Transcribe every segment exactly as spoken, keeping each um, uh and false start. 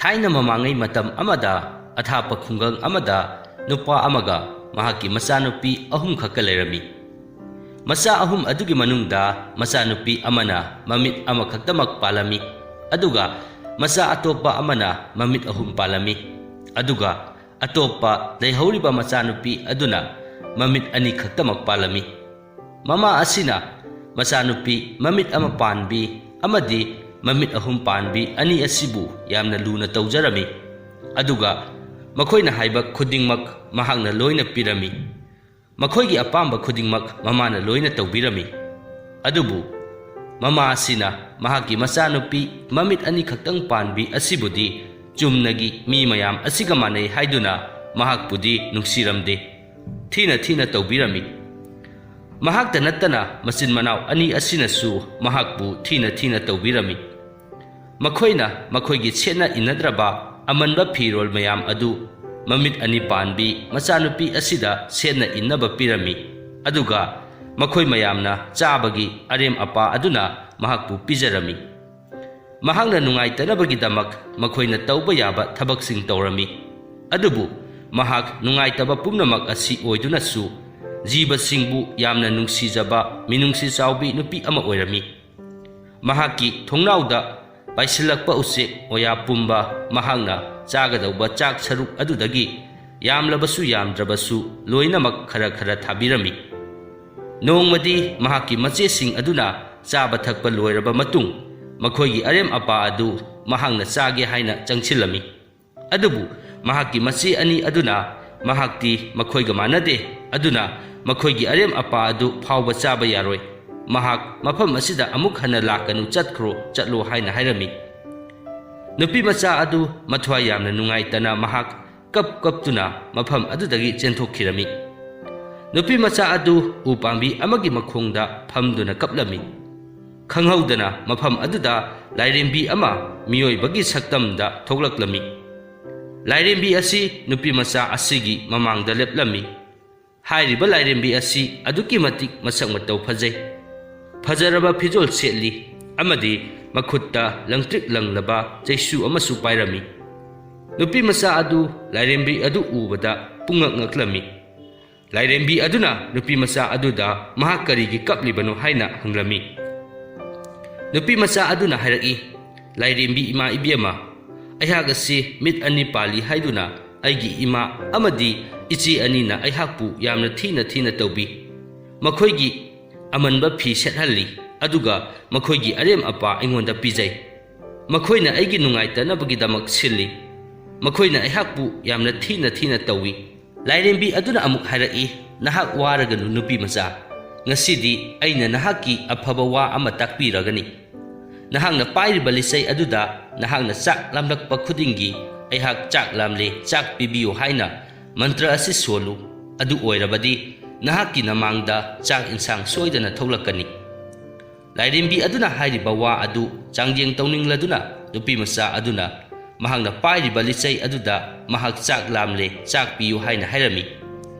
ꯊꯥꯏꯅ ꯃꯃꯥꯡꯉꯩ ꯃꯇꯝ ꯑꯃꯗ ꯑꯊꯥꯞꯄ ꯈꯨꯡꯒꯪ ꯑꯃꯗ ꯅꯨꯄꯥ ꯑꯃꯒ ꯃꯍꯥꯛꯀꯤ ꯃꯆꯥꯅꯨꯄꯤ ꯑꯍꯨꯝ ꯈꯛꯇ ꯂꯩꯔꯝꯃꯤ꯫ ꯃꯆꯥ ꯑꯍꯨꯝ ꯑꯗꯨꯒꯤ ꯃꯅꯨꯡꯗ ꯃꯆꯥꯅꯨꯄꯤ ꯑꯃꯅ ꯃꯃꯤꯠ ꯑꯃꯈꯛꯇꯃꯛ ꯄꯥꯜꯂꯝꯃꯤ, ꯑꯗꯨꯒ ꯃꯆꯥ ꯑꯇꯣꯞꯄ ꯑꯃꯅ ꯃꯃꯤꯠ ꯑꯍꯨꯝ ꯄꯥꯜꯂꯝꯃꯤ, ꯑꯗꯨꯒ ꯑꯇꯣꯞꯄ ꯂꯩꯍꯧꯔꯤꯕ ꯃꯆꯥꯅꯨꯄꯤ ꯑꯗꯨꯅ ꯃꯃꯤꯠ ꯑꯅꯤ ꯈꯛꯇꯃꯛ ꯄꯥꯜꯂꯝꯃꯤ꯫ ꯃꯃꯥ ꯑꯁꯤꯅ ꯃꯆꯥꯅꯨꯄꯤ ꯃꯃꯤꯠ ꯑꯃ ꯄꯥꯟꯕꯤ ꯑꯃꯗꯤ ꯃꯃꯤꯠ ꯑꯍꯨꯝ ꯄꯥꯟꯕꯤ ꯑꯅꯤ ꯑꯁꯤꯕꯨ ꯌꯥꯝꯅ ꯂꯨꯅ ꯇꯧꯖꯔꯝꯃꯤ, ꯑꯗꯨꯒ ꯃꯈꯣꯏꯅ ꯍꯥꯏꯕ ꯈꯨꯗꯤꯡꯃꯛ ꯃꯍꯥꯛꯅ ꯂꯣꯏꯅ ꯄꯤꯔꯝꯃꯤ꯫ ꯃꯈꯣꯏꯒꯤ ꯑꯄꯥꯝꯕ ꯈꯨꯗꯤꯡꯃꯛ ꯃꯃꯥꯅ ꯂꯣꯏꯅ ꯇꯧꯕꯤꯔꯝꯃꯤ꯫ ꯑꯗꯨꯕꯨ ꯃꯃꯥ ꯑꯁꯤꯅ ꯃꯍꯥꯛꯀꯤ ꯃꯆꯥꯅꯨꯄꯤ ꯃꯃꯤꯠ ꯑꯅꯤꯈꯛꯇꯪ ꯄꯥꯟꯕꯤ ꯑꯁꯤꯕꯨꯗꯤ ꯆꯨꯝꯅꯒꯤ ꯃꯤ ꯃꯌꯥꯝ ꯑꯁꯤꯒ ꯃꯥꯟꯅꯩ ꯍꯥꯏꯗꯨꯅ ꯃꯍꯥꯛꯄꯨꯗꯤ ꯅꯨꯡꯁꯤꯔꯝꯗꯦ, ꯊꯤꯅ ꯊꯤꯅ ꯇꯧꯕꯤꯔꯝꯃꯤ꯫ ꯃꯍꯥꯛꯇ ꯅꯠꯇꯅ ꯃꯆꯤꯟ ꯃꯅꯥꯎ ꯑꯅꯤ ꯑꯁꯤꯅꯁꯨ ꯃꯍꯥꯛꯄꯨ ꯊꯤꯅ ꯊꯤꯅ ꯇꯧꯕꯤꯔꯝꯃꯤ꯫ ꯃꯈꯣꯏꯅ ꯃꯈꯣꯏꯒꯤ ꯁꯦꯠꯅ ꯏꯟꯅꯗ꯭ꯔꯕ ꯑꯃꯟꯕ ꯐꯤꯔꯣꯜ ꯃꯌꯥꯝ ꯑꯗꯨ ꯃꯃꯤꯠ ꯑꯅꯤ ꯄꯥꯟꯕꯤ ꯃꯆꯥꯅꯨꯄꯤ ꯑꯁꯤꯗ ꯁꯦꯠꯅ ꯏꯟꯅꯕ ꯄꯤꯔꯝꯃꯤ, ꯑꯗꯨꯒ ꯃꯈꯣꯏ ꯃꯌꯥꯝꯅ ꯆꯥꯕꯒꯤ ꯑꯔꯦꯝ ꯑꯄꯥ ꯑꯗꯨꯅ ꯃꯍꯥꯛꯄꯨ ꯄꯤꯖꯔꯝꯃꯤ꯫ ꯃꯍꯥꯛꯅ ꯅꯨꯡꯉꯥꯏꯇꯅꯕꯒꯤꯗꯃꯛ ꯃꯈꯣꯏꯅ ꯇꯧꯕ ꯌꯥꯕ ꯊꯕꯛꯁꯤꯡ ꯇꯧꯔꯝꯃꯤ꯫ ꯑꯗꯨꯕꯨ ꯃꯍꯥꯛ ꯅꯨꯡꯉꯥꯏꯇꯕ ꯄꯨꯝꯅꯃꯛ ꯑꯁꯤ ꯑꯣꯏꯗꯨꯅꯁꯨ ꯖꯤꯕꯁꯤꯡꯕꯨ ꯌꯥꯝꯅ ꯅꯨꯡꯁꯤꯖꯕ ꯃꯤꯅꯨꯡꯁꯤ ꯆꯥꯎꯕꯤ ꯅꯨꯄꯤ ꯑꯃ ꯑꯣꯏꯔꯝꯃꯤ꯫ ꯃꯍꯥꯛꯀꯤ ꯊꯣꯡꯅꯥꯎꯗ ꯄꯥꯏꯁꯤꯜꯂꯛꯄ ꯎꯆꯦꯛ ꯑꯣꯌꯥ ꯄꯨꯝꯕ ꯃꯍꯥꯛꯅ ꯆꯥꯒꯗꯧꯕ ꯆꯥꯛ ꯁꯔꯨꯛ ꯑꯗꯨꯗꯒꯤ ꯌꯥꯝꯂꯕꯁꯨ ꯌꯥꯝꯗ꯭ꯔꯕꯁꯨ ꯂꯣꯏꯅꯃꯛ ꯈꯔ ꯈꯔ ꯊꯥꯕꯤꯔꯝꯃꯤ꯫ ꯅꯣꯡꯃꯗꯤ ꯃꯍꯥꯛꯀꯤ ꯃꯆꯦꯁꯤꯡ ꯑꯗꯨꯅ ꯆꯥꯕ ꯊꯛꯄ ꯂꯣꯏꯔꯕ ꯃꯇꯨꯡ, ꯃꯈꯣꯏꯒꯤ ꯑꯔꯦꯝ ꯑꯄꯥ ꯑꯗꯨ ꯃꯍꯥꯛꯅ ꯆꯥꯒꯦ ꯍꯥꯏꯅ ꯆꯪꯁꯤꯜꯂꯝꯃꯤ꯫ ꯑꯗꯨꯕꯨ ꯃꯍꯥꯛꯀꯤ ꯃꯆꯦ ꯑꯅꯤ ꯑꯗꯨꯅ ꯃꯍꯥꯛꯇꯤ ꯃꯈꯣꯏꯒ ꯃꯥꯟꯅꯗꯦ, ꯑꯗꯨꯅ ꯃꯈꯣꯏꯒꯤ ꯑꯔꯦꯝ ꯑꯄꯥ ꯑꯗꯨ ꯐꯥꯎꯕ ꯆꯥꯕ ꯌꯥꯔꯣꯏ꯫ ꯃꯍꯥꯛ ꯃꯐꯝ ꯑꯁꯤꯗ ꯑꯃꯨꯛ ꯍꯟꯅ ꯂꯥꯛꯀꯅꯨ, ꯆꯠꯈ꯭ꯔꯣ, ꯆꯠꯂꯣ ꯍꯥꯏꯅ ꯍꯥꯏꯔꯝꯃꯤ꯫ ꯅꯨꯄꯤ ꯃꯆꯥ ꯑꯗꯨ ꯃꯊ꯭ꯋꯥꯏ ꯌꯥꯝꯅ ꯅꯨꯡꯉꯥꯏꯇꯅ ꯃꯍꯥꯛ ꯀꯞ ꯀꯞꯇꯨꯅ ꯃꯐꯝ ꯑꯗꯨꯗꯒꯤ ꯆꯦꯟꯊꯣꯛꯈꯤꯔꯝꯃꯤ꯫ ꯅꯨꯄꯤ ꯃꯆꯥ ꯑꯗꯨ ꯎ ꯄꯥꯝꯕꯤ ꯑꯃꯒꯤ ꯃꯈꯣꯡꯗ ꯐꯝꯗꯨꯅ ꯀꯞꯂꯝꯃꯤ꯫ ꯈꯪꯍꯧꯗꯅ ꯃꯐꯝ ꯑꯗꯨꯗ ꯂꯥꯏꯔꯦꯝꯕꯤ ꯑꯃ ꯃꯤꯑꯣꯏꯕꯒꯤ ꯁꯛꯇꯝꯗ ꯊꯣꯛꯂꯛꯂꯝꯃꯤ꯫ ꯂꯥꯏꯔꯦꯝꯕꯤ ꯑꯁꯤ ꯅꯨꯄꯤ ꯃꯆꯥ ꯑꯁꯤꯒꯤ ꯃꯃꯥꯡꯗ ꯂꯦꯞꯂꯝꯃꯤ꯫ ꯍꯥꯏꯔꯤꯕ ꯂꯥꯏꯔꯦꯝꯕꯤ ꯑꯁꯤ ꯑꯗꯨꯛꯀꯤ ꯃꯇꯤꯛ ꯃꯁꯛ ꯃꯇꯧ ꯐꯖꯩ꯫ ꯐꯖꯔꯕ ꯐꯤꯖꯣꯜ ꯁꯦꯠꯂꯤ ꯑꯃꯗꯤ ꯃꯈꯨꯠꯇ ꯂꯪꯇ꯭ꯔꯤꯛ ꯂꯪꯂꯕ ꯆꯩꯁꯨ ꯑꯃꯁꯨ ꯄꯥꯏꯔꯝꯃꯤ꯫ ꯅꯨꯄꯤꯃꯆꯥ ꯑꯗꯨ ꯂꯥꯏꯔꯦꯝꯕꯤ ꯑꯗꯨ ꯎꯕꯗ ꯄꯨꯡꯉꯛ ꯉꯛꯂꯝꯃꯤ꯫ ꯂꯥꯏꯔꯦꯝꯕꯤ ꯑꯗꯨꯅ ꯅꯨꯄꯤꯃꯆꯥ ꯑꯗꯨꯗ ꯃꯍꯥꯛ ꯀꯔꯤꯒꯤ ꯀꯞꯂꯤꯕꯅꯣ ꯍꯥꯏꯅ ꯍꯪꯂꯝꯃꯤ꯫ ꯅꯨꯄꯤꯃꯆꯥ ꯑꯗꯨꯅ ꯍꯥꯏꯔꯛꯏ, "ꯂꯥꯏꯔꯦꯝꯕꯤ ꯏꯃꯥ ꯏꯕꯦꯝꯃ, ꯑꯩꯍꯥꯛ ꯑꯁꯤ ꯃꯤꯠ ꯑꯅꯤ ꯄꯥꯜꯂꯤ ꯍꯥꯏꯗꯨꯅ ꯑꯩꯒꯤ ꯏꯃꯥ ꯑꯃꯗꯤ ꯏꯆꯦ ꯑꯅꯤꯅ ꯑꯩꯍꯥꯛꯄꯨ ꯌꯥꯝꯅ ꯊꯤꯅ ꯊꯤꯅ ꯇꯧꯕꯤ꯫ ꯃꯈꯣꯏꯒꯤ ꯑꯃꯟꯕ ꯐꯤ ꯁꯦꯠꯍꯜꯂꯤ, ꯑꯗꯨꯒ ꯃꯈꯣꯏꯒꯤ ꯑꯔꯦꯝ ꯑꯄꯥ ꯑꯩꯉꯣꯟꯗ ꯄꯤꯖꯩ꯫ ꯃꯈꯣꯏꯅ ꯑꯩꯒꯤ ꯅꯨꯡꯉꯥꯏꯇꯅꯕꯒꯤꯗꯃꯛ ꯁꯤꯜꯂꯤ꯫ ꯃꯈꯣꯏꯅ ꯑꯩꯍꯥꯛꯄꯨ ꯌꯥꯝꯅ ꯊꯤꯅ ꯊꯤꯅ ꯇꯧꯏ꯫" ꯂꯥꯏꯔꯦꯝꯕꯤ ꯑꯗꯨꯅ ꯑꯃꯨꯛ ꯍꯥꯏꯔꯛꯏ, "ꯅꯍꯥꯛ ꯋꯥꯔꯒꯅꯨ ꯅꯨꯄꯤꯃꯆꯥ꯫ ꯉꯁꯤꯗꯤ ꯑꯩꯅ ꯅꯍꯥꯛꯀꯤ ꯑꯐꯕ ꯋꯥ ꯑꯃ ꯇꯥꯛꯄꯤꯔꯒꯅꯤ꯫ ꯅꯍꯥꯛꯅ ꯄꯥꯏꯔꯤꯕ ꯂꯤꯆꯩ ꯑꯗꯨꯗ ꯅꯍꯥꯛꯅ ꯆꯥꯛ ꯂꯥꯝꯂꯛꯄ ꯈꯨꯗꯤꯡꯒꯤ, 'ꯑꯩꯍꯥꯛ ꯆꯥꯛ ꯂꯥꯝꯂꯦ, ꯆꯥꯛ ꯄꯤꯕꯤꯌꯨ' ꯍꯥꯏꯅ ꯃꯟꯇ꯭ꯔ ꯑꯁꯤ ꯁꯣꯜꯂꯨ꯫ ꯑꯗꯨ ꯑꯣꯏꯔꯕꯗꯤ ꯅꯍꯥꯛꯀꯤ ꯅꯃꯥꯡꯗ ꯆꯥꯛ ꯏꯟꯁꯥꯡ ꯁꯣꯏꯗꯅ ꯊꯣꯛꯂꯛꯀꯅꯤ꯫" ꯂꯥꯏꯔꯦꯝꯕꯤ ꯑꯗꯨꯅ ꯍꯥꯏꯔꯤꯕ ꯋꯥ ꯑꯗꯨ ꯆꯥꯡꯌꯦꯡ ꯇꯧꯅꯤꯡꯂꯗꯨꯅ, ꯅꯨꯄꯤꯃꯆꯥ ꯑꯗꯨꯅ ꯃꯍꯥꯛꯅ ꯄꯥꯏꯔꯤꯕ ꯂꯤꯆꯩ ꯑꯗꯨꯗ ꯃꯍꯥꯛ ꯆꯥꯛ ꯂꯥꯝꯂꯦ, ꯆꯥꯛ ꯄꯤꯌꯨ ꯍꯥꯏꯅ ꯍꯥꯏꯔꯝꯃꯤ꯫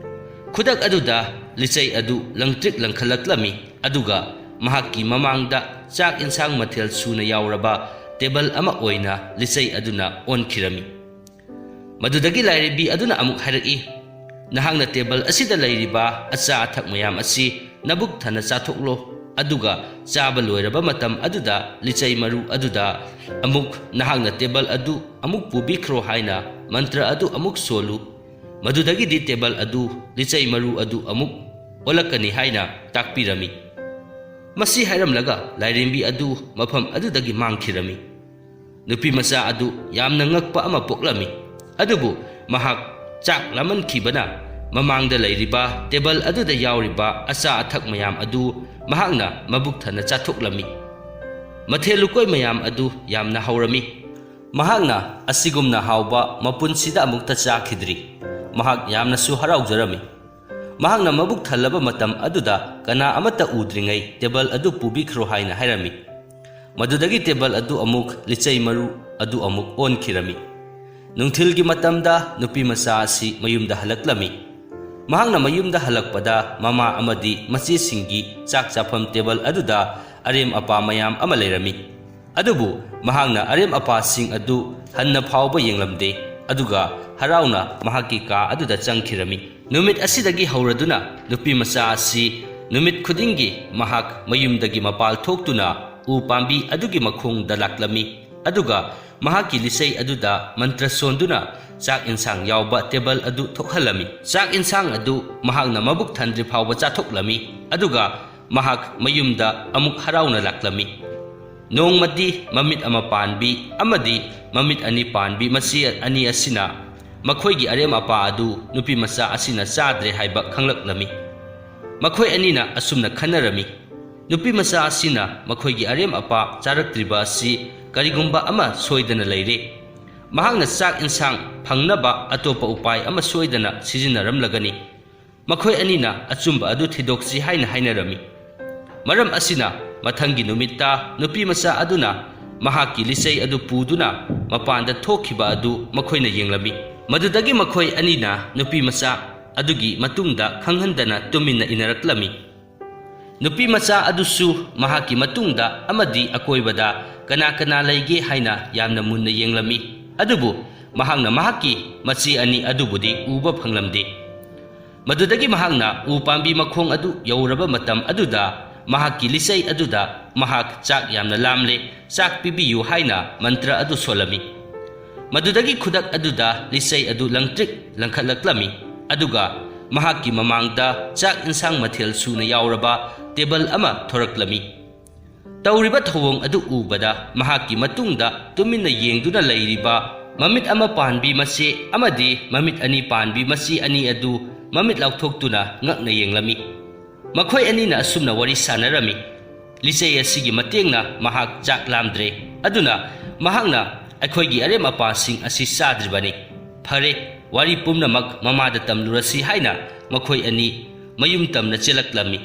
ꯈꯨꯗꯛ ꯑꯗꯨꯗ ꯂꯤꯆꯩ ꯑꯗꯨ ꯂꯪꯇ꯭ꯔꯤꯛ ꯂꯪꯈꯠꯂꯛꯂꯝꯃꯤ, ꯑꯗꯨꯒ ꯃꯍꯥꯛꯀꯤ ꯃꯃꯥꯡꯗ ꯆꯥꯛ ꯏꯟꯁꯥꯡ ꯃꯊꯦꯜ ꯁꯨꯅ ꯌꯥꯎꯔꯕ ꯇꯦꯕꯜ ꯑꯃ ꯑꯣꯏꯅ ꯂꯤꯆꯩ ꯑꯗꯨꯅ ꯑꯣꯟꯈꯤꯔꯝꯃꯤ꯫ ꯃꯗꯨꯗꯒꯤ ꯂꯥꯏꯔꯦꯝꯕꯤ ꯑꯗꯨꯅ ꯑꯃꯨꯛ ꯍꯥꯏꯔꯛꯏ, "ꯅꯍꯥꯛꯅ ꯇꯦꯕꯜ ꯑꯁꯤꯗ ꯂꯩꯔꯤꯕ ꯑꯆꯥ ꯑꯊꯛ ꯃꯌꯥꯝ ꯑꯁꯤ ꯅꯕꯨꯛ ꯊꯟꯅ ꯆꯥꯊꯣꯛꯂꯣ, ꯑꯗꯨꯒ ꯆꯥꯕ ꯂꯣꯏꯔꯕ ꯃꯇꯝ ꯑꯗꯨꯗ ꯂꯤꯆꯩ ꯃꯔꯨ ꯑꯗꯨꯗ ꯑꯃꯨꯛ ꯅꯍꯥꯛꯅ ꯇꯦꯕꯜ ꯑꯗꯨ ꯑꯃꯨꯛ ꯄꯨꯕꯤꯈ꯭ꯔꯣ ꯍꯥꯏꯅ ꯃꯟꯇ꯭ꯔ ꯑꯗꯨ ꯑꯃꯨꯛ ꯁꯣꯜꯂꯨ꯫ ꯃꯗꯨꯗꯒꯤꯗꯤ ꯇꯦꯕꯜ ꯑꯗꯨ ꯂꯤꯆꯩ ꯃꯔꯨ ꯑꯗꯨ ꯑꯃꯨꯛ ꯑꯣꯜꯂꯛꯀꯅꯤ" ꯍꯥꯏꯅ ꯇꯥꯛꯄꯤꯔꯝꯃꯤ꯫ ꯃꯁꯤ ꯍꯥꯏꯔꯝꯂꯒ ꯂꯥꯏꯔꯦꯝꯕꯤ ꯑꯗꯨ ꯃꯐꯝ ꯑꯗꯨꯗꯒꯤ ꯃꯥꯡꯈꯤꯔꯝꯃꯤ꯫ ꯅꯨꯄꯤꯃꯆꯥ ꯑꯗꯨ ꯌꯥꯝꯅ ꯉꯛꯄ ꯑꯃ ꯄꯣꯛꯂꯝꯃꯤ꯫ ꯑꯗꯨꯕꯨ ꯃꯍꯥꯛ ꯆꯥꯛ ꯂꯥꯝꯃꯟꯈꯤꯕꯅ ꯃꯃꯥꯡꯗ ꯂꯩꯔꯤꯕ ꯇꯦꯕꯜ ꯑꯗꯨꯗ ꯌꯥꯎꯔꯤꯕ ꯑꯆꯥ ꯑꯊꯛ ꯃꯌꯥꯝ ꯑꯗꯨ ꯃꯍꯥꯛꯅ ꯃꯕꯨꯛ ꯊꯟꯅ ꯆꯥꯊꯣꯛꯂꯝꯃꯤ꯫ ꯃꯊꯦꯜ ꯂꯨꯀꯣꯏ ꯃꯌꯥꯝ ꯑꯗꯨ ꯌꯥꯝꯅ ꯍꯥꯎꯔꯝꯃꯤ꯫ ꯃꯍꯥꯛꯅ ꯑꯁꯤꯒꯨꯝꯅ ꯍꯥꯎꯕ ꯃꯄꯨꯟꯁꯤꯗ ꯑꯃꯨꯛꯇ ꯆꯥꯈꯤꯗ꯭ꯔꯤ꯫ ꯃꯍꯥꯛ ꯌꯥꯝꯅꯁꯨ ꯍꯔꯥꯎꯖꯔꯝꯃꯤ꯫ ꯃꯍꯥꯛꯅ ꯃꯕꯨꯛ ꯊꯜꯂꯕ ꯃꯇꯝ ꯑꯗꯨꯗ ꯀꯅꯥ ꯑꯃꯠꯇ ꯎꯗ꯭ꯔꯤꯉꯩ ꯇꯦꯕꯜ ꯑꯗꯨ ꯄꯨꯕꯤꯈ꯭ꯔꯣ ꯍꯥꯏꯅ ꯍꯥꯏꯔꯝꯃꯤ꯫ ꯃꯗꯨꯗꯒꯤ ꯇꯦꯕꯜ ꯑꯗꯨ ꯑꯃꯨꯛ ꯂꯤꯆꯩ ꯃꯔꯨ ꯑꯗꯨ ꯑꯃꯨꯛ ꯑꯣꯟꯈꯤꯔꯝꯃꯤ꯫ ꯅꯨꯡꯊꯤꯜꯒꯤ ꯃꯇꯝꯗ ꯅꯨꯄꯤꯃꯆꯥ ꯑꯁꯤ ꯃꯌꯨꯝꯗ ꯍꯜꯂꯛꯂꯝꯃꯤ꯫ ꯃꯍꯥꯛꯅ ꯃꯌꯨꯝꯗ ꯍꯜꯂꯛꯄꯗ ꯃꯃꯥ ꯑꯃꯗꯤ ꯃꯆꯦꯁꯤꯡꯒꯤ ꯆꯥꯛ ꯆꯥꯐꯝ ꯇꯦꯕꯜ ꯑꯗꯨꯗ ꯑꯔꯦꯝ ꯑꯄꯥ ꯃꯌꯥꯝ ꯑꯃ ꯂꯩꯔꯝꯃꯤ꯫ ꯑꯗꯨꯕꯨ ꯃꯍꯥꯛꯅ ꯑꯔꯦꯝ ꯑꯄꯥꯁꯤꯡ ꯑꯗꯨ ꯍꯟꯅ ꯐꯥꯎꯕ ꯌꯦꯡꯂꯝꯗꯦ, ꯑꯗꯨꯒ ꯍꯔꯥꯎꯅ ꯃꯍꯥꯛꯀꯤ ꯀꯥ ꯑꯗꯨꯗ ꯆꯪꯈꯤꯔꯝꯃꯤ꯫ ꯅꯨꯃꯤꯠ ꯑꯁꯤꯗꯒꯤ ꯍꯧꯔꯗꯨꯅ ꯅꯨꯄꯤꯃꯆꯥ ꯑꯁꯤ ꯅꯨꯃꯤꯠ ꯈꯨꯗꯤꯡꯒꯤ ꯃꯍꯥꯛ ꯃꯌꯨꯝꯗꯒꯤ ꯃꯄꯥꯜ ꯊꯣꯛꯇꯨꯅ ꯎ ꯄꯥꯝꯕꯤ ꯑꯗꯨꯒꯤ ꯃꯈꯣꯡꯗ ꯂꯥꯛꯂꯝꯃꯤ, ꯑꯗꯨꯒ ꯃꯍꯥꯛꯀꯤ ꯂꯤꯆꯩ ꯑꯗꯨꯗ ꯃꯟꯇ꯭ꯔ ꯁꯣꯟꯗꯨꯅ ꯆꯥꯛ ꯏꯟꯁꯥꯡ ꯌꯥꯎꯕ ꯇꯦꯕꯜ ꯑꯗꯨ ꯊꯣꯛꯍꯜꯂꯝꯃꯤ꯫ ꯆꯥꯛ ꯏꯟꯁꯥꯡ ꯑꯗꯨ ꯃꯍꯥꯛꯅ ꯃꯕꯨꯛ ꯊꯟꯗ꯭ꯔꯤ ꯐꯥꯎꯕ ꯆꯥꯊꯣꯛꯂꯝꯃꯤ, ꯑꯗꯨꯒ ꯃꯍꯥꯛ ꯃꯌꯨꯝꯗ ꯑꯃꯨꯛ ꯍꯔꯥꯎꯅ ꯂꯥꯛꯂꯝꯃꯤ꯫ ꯅꯣꯡꯃꯗꯤ ꯃꯃꯤꯠ ꯑꯃ ꯄꯥꯟꯕꯤ ꯑꯃꯗꯤ ꯃꯃꯤꯠ ꯑꯅꯤ ꯄꯥꯟꯕꯤ ꯃꯆꯦ ꯑꯅꯤ ꯑꯁꯤꯅ ꯃꯈꯣꯏꯒꯤ ꯑꯔꯦꯝ ꯑꯄꯥ ꯑꯗꯨ ꯅꯨꯄꯤꯃꯆꯥ ꯑꯁꯤꯅ ꯆꯥꯗ꯭ꯔꯦ ꯍꯥꯏꯕ ꯈꯪꯂꯛꯂꯝꯃꯤ꯫ ꯃꯈꯣꯏ ꯑꯅꯤꯅ ꯑꯁꯨꯝꯅ ꯈꯟꯅꯔꯝꯃꯤ, "ꯅꯨꯄꯤꯃꯆꯥ ꯑꯁꯤꯅ ꯃꯈꯣꯏꯒꯤ ꯑꯔꯦꯝ ꯑꯄꯥ ꯆꯥꯔꯛꯇ꯭ꯔꯤꯕ ꯑꯁꯤ ꯀꯔꯤꯒꯨꯝꯕ ꯑꯃ ꯁꯣꯏꯗꯅ ꯂꯩꯔꯦ꯫ ꯃꯍꯥꯛꯅ ꯆꯥꯛ ꯏꯟꯁꯥꯡ ꯐꯪꯅꯕ ꯑꯇꯣꯞꯄ ꯎꯄꯥꯏ ꯑꯃ ꯁꯣꯏꯗꯅ ꯁꯤꯖꯤꯟꯅꯔꯝꯂꯒꯅꯤ꯫ ꯃꯈꯣꯏ ꯑꯅꯤꯅ ꯑꯆꯨꯝꯕ ꯑꯗꯨ ꯊꯤꯗꯣꯛꯁꯤ" ꯍꯥꯏꯅ ꯍꯥꯏꯅꯔꯝꯃꯤ꯫ ꯃꯔꯝ ꯑꯁꯤꯅ, ꯃꯊꯪꯒꯤ ꯅꯨꯃꯤꯠꯇ ꯅꯨꯄꯤꯃꯆꯥ ꯑꯗꯨꯅ ꯃꯍꯥꯛꯀꯤ ꯂꯤꯆꯩ ꯑꯗꯨ ꯄꯨꯗꯨꯅ ꯃꯄꯥꯟꯗ ꯊꯣꯛꯈꯤꯕ ꯑꯗꯨ ꯃꯈꯣꯏꯅ ꯌꯦꯡꯂꯝꯃꯤ꯫ ꯃꯗꯨꯗꯒꯤ ꯃꯈꯣꯏ ꯑꯅꯤꯅ ꯅꯨꯄꯤꯃꯆꯥ ꯑꯗꯨꯒꯤ ꯃꯇꯨꯡꯗ ꯈꯪꯍꯟꯗꯅ ꯇꯨꯃꯤꯟꯅ ꯏꯟꯅꯔꯛꯂꯝꯃꯤ꯫ ꯅꯨꯄꯤꯃꯆꯥ ꯑꯗꯨꯁꯨ ꯃꯍꯥꯛꯀꯤ ꯃꯇꯨꯡꯗ ꯑꯃꯗꯤ ꯑꯀꯣꯏꯕꯗ ꯀꯅꯥ ꯀꯅꯥ ꯂꯩꯒꯦ ꯍꯥꯏꯅ ꯌꯥꯝꯅ ꯃꯨꯟꯅ ꯌꯦꯡꯂꯝꯃꯤ꯫ ꯑꯗꯨꯕꯨ ꯃꯍꯥꯛꯅ ꯃꯍꯥꯛꯀꯤ ꯃꯆꯦ ꯑꯅꯤ ꯑꯗꯨꯕꯨꯗꯤ ꯎꯕ ꯐꯪꯂꯝꯗꯦ꯫ ꯃꯗꯨꯗꯒꯤ ꯃꯍꯥꯛꯅ ꯎ ꯄꯥꯝꯕꯤ ꯃꯈꯣꯡ ꯑꯗꯨ ꯌꯧꯔꯕ ꯃꯇꯝ ꯑꯗꯨꯗ ꯃꯍꯥꯛꯀꯤ ꯂꯤꯆꯩ ꯑꯗꯨꯗ, "ꯃꯍꯥꯛ ꯆꯥꯛ ꯌꯥꯝꯅ ꯂꯥꯝꯂꯦ, ꯆꯥꯛ ꯄꯤꯕꯤꯌꯨ" ꯍꯥꯏꯅ ꯃꯟꯇ꯭ꯔ ꯑꯗꯨ ꯁꯣꯜꯂꯝꯃꯤ꯫ ꯃꯗꯨꯗꯒꯤ ꯈꯨꯗꯛ ꯑꯗꯨꯗ ꯂꯤꯆꯩ ꯑꯗꯨ ꯂꯪꯇ꯭ꯔꯤꯛ ꯂꯪꯈꯠꯂꯛꯂꯝꯃꯤ, ꯑꯗꯨꯒ ꯃꯍꯥꯛꯀꯤ ꯃꯃꯥꯡꯗ ꯆꯥꯛ ꯏꯟꯁꯥꯡ ꯃꯊꯦꯜ ꯁꯨꯅ ꯌꯥꯎꯔꯕ ꯇꯦꯕꯜ ꯑꯃ ꯊꯣꯔꯛꯂꯝꯃꯤ꯫ ꯇꯧꯔꯤꯕ ꯊꯧꯑꯣꯡ ꯑꯗꯨ ꯎꯕꯗ ꯃꯍꯥꯛꯀꯤ ꯃꯇꯨꯡꯗ ꯇꯨꯃꯤꯟꯅ ꯌꯦꯡꯗꯨꯅ ꯂꯩꯔꯤꯕ ꯃꯃꯤꯠ ꯑꯃ ꯄꯥꯟꯕꯤ ꯃꯆꯦ ꯑꯃꯗꯤ ꯃꯃꯤꯠ ꯑꯅꯤ ꯄꯥꯟꯕꯤ ꯃꯆꯦ ꯑꯅꯤ ꯑꯗꯨ ꯃꯃꯤꯠ ꯂꯥꯎꯊꯣꯛꯇꯨꯅ ꯉꯛꯅ ꯌꯦꯡꯂꯝꯃꯤ꯫ ꯃꯈꯣꯏ ꯑꯅꯤꯅ ꯑꯁꯨꯝꯅ ꯋꯥꯔꯤ ꯁꯥꯟꯅꯔꯝꯃꯤ, "ꯂꯤꯆꯩ ꯑꯁꯤꯒꯤ ꯃꯇꯦꯡꯅ ꯃꯍꯥꯛ ꯆꯥꯛ ꯂꯥꯝꯗ꯭ꯔꯦ, ꯑꯗꯨꯅ ꯃꯍꯥꯛꯅ ꯑꯩꯈꯣꯏꯒꯤ ꯑꯔꯦꯝ ꯑꯄꯥꯁꯤꯡ ꯑꯁꯤ ꯆꯥꯗ꯭ꯔꯤꯕꯅꯤ꯫ ꯐꯔꯦ, ꯋꯥꯔꯤ ꯄꯨꯝꯅꯃꯛ ꯃꯃꯥꯗ ꯇꯝꯂꯨꯔꯁꯤ" ꯍꯥꯏꯅ ꯃꯈꯣꯏ ꯑꯅꯤ ꯃꯌꯨꯝ ꯇꯝꯅ ꯆꯦꯜꯂꯛꯂꯝꯃꯤ꯫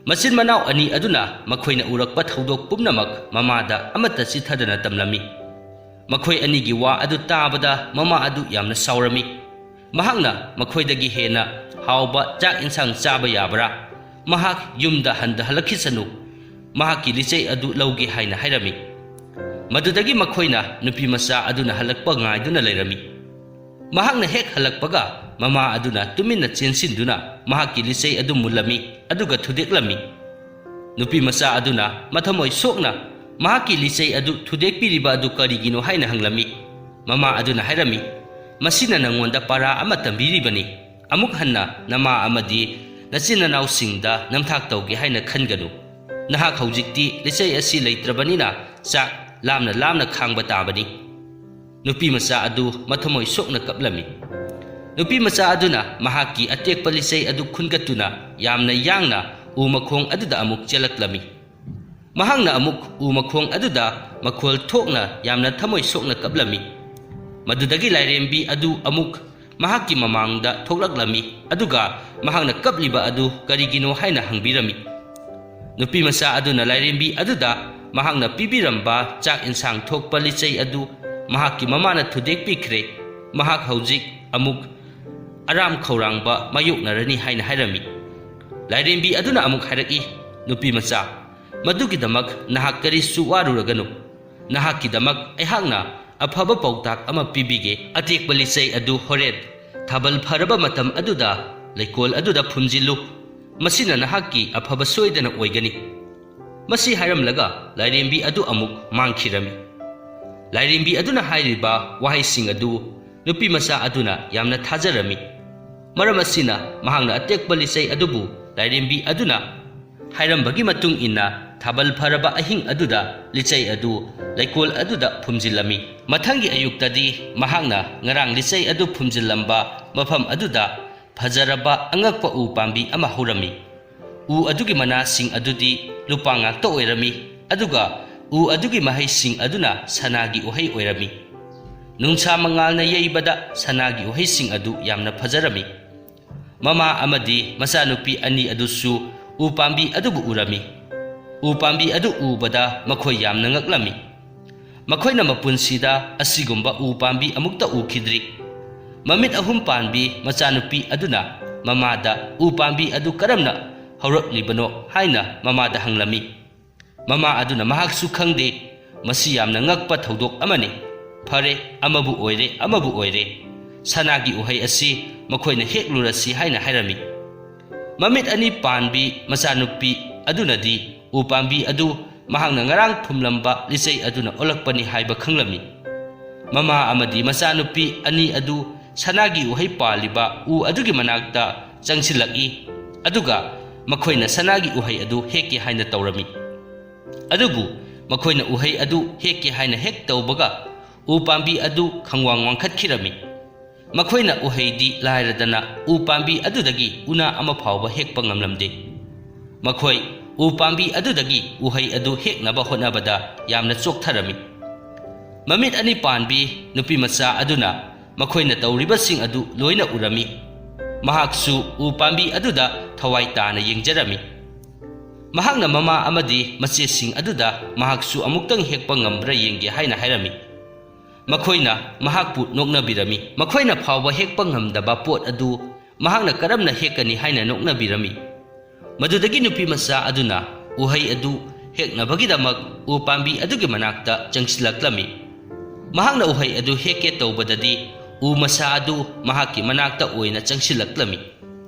ꯃꯆꯤꯟ ꯃꯅꯥꯎ ꯑꯅꯤ ꯑꯗꯨꯅ ꯃꯈꯣꯏꯅ ꯎꯔꯛꯄ ꯊꯧꯗꯣꯛ ꯄꯨꯝꯅꯃꯛ ꯃꯃꯥꯗ ꯑꯃꯠꯇ ꯆꯤꯠꯊꯗꯅ ꯇꯝꯂꯝꯃꯤ꯫ ꯃꯈꯣꯏ ꯑꯅꯤꯒꯤ ꯋꯥ ꯑꯗꯨ ꯇꯥꯕꯗ ꯃꯃꯥ ꯑꯗꯨ ꯌꯥꯝꯅ ꯁꯥꯎꯔꯝꯃꯤ꯫ ꯃꯍꯥꯛꯅ ꯃꯈꯣꯏꯗꯒꯤ ꯍꯦꯟꯅ ꯍꯥꯎꯕ ꯆꯥꯛ ꯏꯟꯁꯥꯡ ꯆꯥꯕ ꯌꯥꯕ꯭ꯔꯥ? ꯃꯍꯥꯛ ꯌꯨꯝꯗ ꯍꯟꯗ ꯍꯜꯂꯛꯈꯤꯁꯅꯨ꯫ ꯃꯍꯥꯛꯀꯤ ꯂꯤꯆꯩ ꯑꯗꯨ ꯂꯧꯒꯦ ꯍꯥꯏꯅ ꯍꯥꯏꯔꯝꯃꯤ꯫ ꯃꯗꯨꯗꯒꯤ ꯃꯈꯣꯏꯅ ꯅꯨꯄꯤ ꯃꯆꯥ ꯑꯗꯨꯅ ꯍꯜꯂꯛꯄ ꯉꯥꯏꯗꯨꯅ ꯂꯩꯔꯝꯃꯤ꯫ ꯃꯍꯥꯛꯅ ꯍꯦꯛ ꯍꯜꯂꯛꯄꯒ, ꯃꯃꯥ ꯑꯗꯨꯅ ꯇꯨꯃꯤꯟꯅ ꯆꯦꯟꯁꯤꯟꯗꯨꯅ ꯃꯍꯥꯛꯀꯤ ꯂꯤꯆꯩ ꯑꯗꯨ ꯃꯨꯜꯂꯝꯃꯤ, ꯑꯗꯨꯒ ꯊꯨꯗꯦꯛꯂꯝꯃꯤ꯫ ꯅꯨꯄꯤ ꯃꯆꯥ ꯑꯗꯨꯅ ꯃꯊꯃꯣꯏ ꯁꯣꯛꯅ ꯃꯍꯥꯛꯀꯤ ꯂꯤꯆꯩ ꯑꯗꯨ ꯊꯨꯗꯦꯛꯄꯤꯔꯤꯕ ꯑꯗꯨ ꯀꯔꯤꯒꯤꯅꯣ ꯍꯥꯏꯅ ꯍꯪꯂꯝꯃꯤ꯫ ꯃꯃꯥ ꯑꯗꯨꯅ ꯍꯥꯏꯔꯝꯃꯤ, "ꯃꯁꯤꯅ ꯅꯉꯣꯟꯗ ꯄꯥꯔꯥ ꯑꯃ ꯇꯝꯕꯤꯔꯤꯕꯅꯤ꯫ ꯑꯃꯨꯛ ꯍꯟꯅ ꯅꯃꯥ ꯑꯃꯗꯤ ꯅꯆꯤꯟ ꯅꯅꯥꯎꯁꯤꯡꯗ ꯅꯝꯊꯥꯛ ꯇꯧꯒꯦ ꯍꯥꯏꯅ ꯈꯟꯒꯅꯨ꯫ ꯅꯍꯥꯛ ꯍꯧꯖꯤꯛꯇꯤ ꯂꯤꯆꯩ ꯑꯁꯤ ꯂꯩꯇ꯭ꯔꯕꯅꯤꯅ ꯆꯥꯛ ꯂꯥꯝꯅ ꯂꯥꯝꯅ ꯈꯥꯡꯕ ꯇꯥꯕꯅꯤ"꯫ ꯅꯨꯄꯤ ꯃꯆꯥ ꯑꯗꯨ ꯃꯊꯃꯣꯏ ꯁꯣꯛꯅ ꯀꯞꯂꯝꯃꯤ꯫ ꯅꯨꯄꯤ ꯃꯆꯥ ꯑꯗꯨꯅ ꯃꯍꯥꯛꯀꯤ ꯑꯇꯦꯛꯄ ꯂꯤꯆꯩ ꯑꯗꯨ ꯈꯨꯟꯒꯠꯇꯨꯅ ꯌꯥꯝꯅ ꯌꯥꯡꯅ ꯎ ꯃꯈꯣꯡ ꯑꯗꯨꯗ ꯑꯃꯨꯛ ꯆꯦꯜꯂꯛꯂꯝꯃꯤ꯫ ꯃꯍꯥꯛꯅ ꯑꯃꯨꯛ ꯎ ꯃꯈꯣꯡ ꯑꯗꯨꯗ ꯃꯈꯣꯜ ꯊꯣꯛꯅ ꯌꯥꯝꯅ ꯊꯃꯣꯏ ꯁꯣꯛꯅ ꯀꯞꯂꯝꯃꯤ꯫ ꯃꯗꯨꯗꯒꯤ ꯂꯥꯏꯔꯦꯝꯕꯤ ꯑꯗꯨ ꯑꯃꯨꯛ ꯃꯍꯥꯛꯀꯤ ꯃꯃꯥꯡꯗ ꯊꯣꯛꯂꯛꯂꯝꯃꯤ, ꯑꯗꯨꯒ ꯃꯍꯥꯛꯅ ꯀꯞꯂꯤꯕ ꯑꯗꯨ ꯀꯔꯤꯒꯤꯅꯣ ꯍꯥꯏꯅ ꯍꯪꯕꯤꯔꯝꯃꯤ꯫ ꯅꯨꯄꯤ ꯃꯆꯥ ꯑꯗꯨꯅ ꯂꯥꯏꯔꯦꯝꯕꯤ ꯑꯗꯨꯗ ꯃꯍꯥꯛꯅ ꯄꯤꯕꯤꯔꯝꯕ ꯆꯥꯛ ꯏꯟꯁꯥꯡ ꯊꯣꯛꯄ ꯂꯤꯆꯩ ꯑꯗꯨ ꯃꯍꯥꯛꯀꯤ ꯃꯃꯥꯅ ꯊꯨꯗꯦꯛꯄꯤꯈ꯭ꯔꯦ꯫ ꯃꯍꯥꯛ ꯍꯧꯖꯤꯛ ꯑꯃꯨꯛ ꯑꯔꯥꯝ ꯈꯧꯔꯥꯡꯕ ꯃꯥꯌꯣꯛꯅꯔꯅꯤ ꯍꯥꯏꯅ ꯍꯥꯏꯔꯝꯃꯤ꯫ ꯂꯥꯏꯔꯦꯝꯕꯤ ꯑꯗꯨꯅ ꯑꯃꯨꯛ ꯍꯥꯏꯔꯛꯏ, "ꯅꯨꯄꯤ ꯃꯆꯥ, ꯃꯗꯨꯒꯤꯗꯃꯛ ꯅꯍꯥꯛ ꯀꯔꯤꯁꯨ ꯋꯥꯔꯨꯔꯒꯅꯨ꯫ ꯅꯍꯥꯛꯀꯤꯗꯃꯛ ꯑꯩꯍꯥꯛꯅ ꯑꯐꯕ ꯄꯥꯎꯇꯥꯛ ꯑꯃ ꯄꯤꯕꯤꯒꯦ꯫ ꯑꯇꯦꯛꯄ ꯂꯤꯆꯩ ꯑꯗꯨ ꯍꯣꯔꯦꯟ ꯊꯥꯕꯜ ꯐꯔꯕ ꯃꯇꯝ ꯑꯗꯨꯗ ꯂꯩꯀꯣꯜ ꯑꯗꯨꯗ ꯐꯨꯝꯖꯤꯜꯂꯨ꯫ ꯃꯁꯤꯅ ꯅꯍꯥꯛꯀꯤ ꯑꯐꯕ ꯁꯣꯏꯗꯅ ꯑꯣꯏꯒꯅꯤ"꯫ ꯃꯁꯤ ꯍꯥꯏꯔꯝꯂꯒ ꯂꯥꯏꯔꯦꯝꯕꯤ ꯑꯗꯨ ꯑꯃꯨꯛ ꯃꯥꯡꯈꯤꯔꯝꯃꯤ꯫ ꯂꯥꯏꯔꯦꯝꯕꯤ ꯑꯗꯨꯅ ꯍꯥꯏꯔꯤꯕ ꯋꯥꯍꯩꯁꯤꯡ ꯑꯗꯨ ꯅꯨꯄꯤ ꯃꯆꯥ ꯑꯗꯨꯅ ꯌꯥꯝꯅ ꯊꯥꯖꯔꯝꯃꯤ꯫ ꯃꯔꯝ ꯑꯁꯤꯅ, ꯃꯍꯥꯛꯅ ꯑꯇꯦꯛꯄ ꯂꯤꯆꯩ ꯑꯗꯨꯕꯨ ꯂꯥꯏꯔꯦꯝꯕꯤ ꯑꯗꯨꯅ ꯍꯥꯏꯔꯝꯕꯒꯤ ꯃꯇꯨꯡ ꯏꯟꯅ, ꯊꯥꯕꯜ ꯐꯔꯕ ꯑꯍꯤꯡ ꯑꯗꯨꯗ ꯂꯤꯆꯩ ꯑꯗꯨ ꯂꯩꯀꯣꯜ ꯑꯗꯨꯗ ꯐꯨꯝꯖꯤꯜꯂꯝꯃꯤ꯫ ꯃꯊꯪꯒꯤ ꯑꯌꯨꯛꯇꯗꯤ ꯃꯍꯥꯛꯅ ꯉꯔꯥꯡ ꯂꯤꯆꯩ ꯑꯗꯨ ꯐꯨꯝꯖꯤꯜꯂꯝꯕ ꯃꯐꯝ ꯑꯗꯨꯗ ꯐꯖꯔꯕ ꯑꯉꯛꯄ ꯎ ꯄꯥꯝꯕꯤ ꯑꯃ ꯍꯧꯔꯝꯃꯤ꯫ ꯎ ꯑꯗꯨꯒꯤ ꯃꯅꯥꯁꯤꯡ ꯑꯗꯨꯗꯤ ꯂꯨꯄꯥ ꯉꯥꯛꯇ ꯑꯣꯏꯔꯝꯃꯤ, ꯑꯗꯨꯒ ꯎ ꯑꯗꯨꯒꯤ ꯃꯍꯩꯁꯤꯡ ꯑꯗꯨꯅ ꯁꯅꯥꯒꯤ ꯎꯍꯩ ꯑꯣꯏꯔꯝꯃꯤ꯫ ꯅꯨꯡꯁꯥ ꯃꯉꯥꯜꯅ ꯌꯩꯕꯗ ꯁꯅꯥꯒꯤ ꯎꯍꯩꯁꯤꯡ ꯑꯗꯨ ꯌꯥꯝꯅ ꯐꯖꯔꯝꯃꯤ꯫ ꯃꯃꯥ ꯑꯃꯗꯤ ꯃꯆꯥꯅꯨꯄꯤ ꯑꯅꯤ ꯑꯗꯨꯁꯨ ꯎ ꯄꯥꯝꯕꯤ ꯑꯗꯨꯕꯨ ꯎꯔꯝꯃꯤ꯫ ꯎ ꯄꯥꯝꯕꯤ ꯑꯗꯨ ꯎꯕꯗ ꯃꯈꯣꯏ ꯌꯥꯝꯅ ꯉꯛꯂꯝꯃꯤ꯫ ꯃꯈꯣꯏꯅ ꯃꯄꯨꯟꯁꯤꯗ ꯑꯁꯤꯒꯨꯝꯕ ꯎ ꯄꯥꯝꯕꯤ ꯑꯃꯨꯛꯇ ꯎꯈꯤꯗ꯭ꯔꯤ꯫ ꯃꯃꯤꯠ ꯑꯍꯨꯝ ꯄꯥꯟꯕꯤ ꯃꯆꯥꯅꯨꯄꯤ ꯑꯗꯨꯅ ꯃꯃꯥꯗ ꯎ ꯄꯥꯝꯕꯤ ꯑꯗꯨ ꯀꯔꯝꯅ ꯍꯧꯔꯛꯂꯤꯕꯅꯣ ꯍꯥꯏꯅ ꯃꯃꯥꯗ ꯍꯪꯂꯝꯃꯤ꯫ ꯃꯃꯥ ꯑꯗꯨꯅ ꯃꯍꯥꯛꯁꯨ ꯈꯪꯗꯦ, "ꯃꯁꯤ ꯌꯥꯝꯅ ꯉꯛꯄ ꯊꯧꯗꯣꯛ ꯑꯃꯅꯤ꯫ ꯐꯔꯦ, ꯑꯃꯕꯨ ꯑꯣꯏꯔꯦ, ꯑꯃꯕꯨ ꯑꯣꯏꯔꯦ, ꯁꯅꯥꯒꯤ ꯎꯍꯩ ꯑꯁꯤ ꯃꯈꯣꯏꯅ ꯍꯦꯛꯂꯨꯔꯁꯤ" ꯍꯥꯏꯅ ꯍꯥꯏꯔꯝꯃꯤ꯫ ꯃꯃꯤꯠ ꯑꯅꯤ ꯄꯥꯟꯕꯤ ꯃꯆꯥꯅꯨꯄꯤ ꯑꯗꯨꯅꯗꯤ ꯎ ꯄꯥꯝꯕꯤ ꯑꯗꯨ ꯃꯍꯥꯛꯅ ꯉꯔꯥꯡ ꯐꯨꯝꯂꯝꯕ ꯂꯤꯆꯩ ꯑꯗꯨꯅ ꯑꯣꯜꯂꯛꯄꯅꯤ ꯍꯥꯏꯕ ꯈꯪꯂꯝꯃꯤ꯫ ꯃꯃꯥ ꯑꯃꯗꯤ ꯃꯆꯥꯅꯨꯄꯤ ꯑꯅꯤ ꯑꯗꯨ ꯁꯅꯥꯒꯤ ꯎꯍꯩ ꯄꯥꯜꯂꯤꯕ ꯎ ꯑꯗꯨꯒꯤ ꯃꯅꯥꯛꯇ ꯆꯪꯁꯤꯜꯂꯛꯏ, ꯑꯗꯨꯒ ꯃꯈꯣꯏꯅ ꯁꯅꯥꯒꯤ ꯎꯍꯩ ꯑꯗꯨ ꯍꯦꯛꯀꯦ ꯍꯥꯏꯅ ꯇꯧꯔꯝꯃꯤ꯫ ꯑꯗꯨꯕꯨ ꯃꯈꯣꯏꯅ ꯎꯍꯩ ꯑꯗꯨ ꯍꯦꯛꯀꯦ ꯍꯥꯏꯅ ꯍꯦꯛ ꯇꯧꯕꯒ, ꯎ ꯄꯥꯝꯕꯤ ꯑꯗꯨ ꯈꯪꯋꯥꯡ ꯋꯥꯡꯈꯠꯈꯤꯔꯝꯃꯤ꯫ ꯃꯈꯣꯏꯅ ꯎꯍꯩꯗꯤ ꯂꯥꯏꯔꯗꯅ ꯎ ꯄꯥꯝꯕꯤ ꯑꯗꯨꯗꯒꯤ ꯎꯅꯥ ꯑꯃ ꯐꯥꯎꯕ ꯍꯦꯛꯄ ꯉꯝꯂꯝꯗꯦ꯫ ꯃꯈꯣꯏ ꯎ ꯄꯥꯝꯕꯤ ꯑꯗꯨꯗꯒꯤ ꯎꯍꯩ ꯑꯗꯨ ꯍꯦꯛꯅꯕ ꯍꯣꯠꯅꯕꯗ ꯌꯥꯝꯅ ꯆꯣꯛꯊꯔꯝꯃꯤ꯫ ꯃꯃꯤꯠ ꯑꯅꯤ ꯄꯥꯟꯕꯤ ꯅꯨꯄꯤꯃꯆꯥ ꯑꯗꯨꯅ ꯃꯈꯣꯏꯅ ꯇꯧꯔꯤꯕꯁꯤꯡ ꯑꯗꯨ ꯂꯣꯏꯅ ꯎꯔꯝꯃꯤ꯫ ꯃꯍꯥꯛꯁꯨ ꯎ ꯄꯥꯝꯕꯤ ꯑꯗꯨꯗ ꯊꯋꯥꯏ ꯇꯥꯅ ꯌꯦꯡꯖꯔꯝꯃꯤ꯫ ꯃꯍꯥꯛꯅ ꯃꯃꯥ ꯑꯃꯗꯤ ꯃꯆꯦꯁꯤꯡ ꯑꯗꯨꯗ ꯃꯍꯥꯛꯁꯨ ꯑꯃꯨꯛꯇꯪ ꯍꯦꯛꯄ ꯉꯝꯕ꯭ꯔꯥ ꯌꯦꯡꯒꯦ ꯍꯥꯏꯅ ꯍꯥꯏꯔꯝꯃꯤ꯫ ꯃꯈꯣꯏꯅ ꯃꯍꯥꯛꯄꯨ ꯅꯣꯛꯅꯕꯤꯔꯝꯃꯤ꯫ ꯃꯈꯣꯏꯅ ꯐꯥꯎꯕ ꯍꯦꯛꯄ ꯉꯝꯗꯕ ꯄꯣꯠ ꯑꯗꯨ ꯃꯍꯥꯛꯅ ꯀꯔꯝꯅ ꯍꯦꯛꯀꯅꯤ ꯍꯥꯏꯅ ꯅꯣꯛꯅꯕꯤꯔꯝꯃꯤ꯫ ꯃꯗꯨꯗꯒꯤ ꯅꯨꯄꯤꯃꯆꯥ ꯑꯗꯨꯅ ꯎꯍꯩ ꯑꯗꯨ ꯍꯦꯛꯅꯕꯒꯤꯗꯃꯛ ꯎ ꯄꯥꯝꯕꯤ ꯑꯗꯨꯒꯤ ꯃꯅꯥꯛꯇ ꯆꯪꯁꯤꯜꯂꯛꯂꯝꯃꯤ꯫ ꯃꯍꯥꯛꯅ ꯎꯍꯩ ꯑꯗꯨ ꯍꯦꯛꯀꯦ ꯇꯧꯕꯗꯗꯤ ꯎ ꯃꯁꯥ ꯑꯗꯨ ꯃꯍꯥꯛꯀꯤ ꯃꯅꯥꯛꯇ ꯑꯣꯏꯅ ꯆꯪꯁꯤꯜꯂꯛꯂꯝꯃꯤ꯫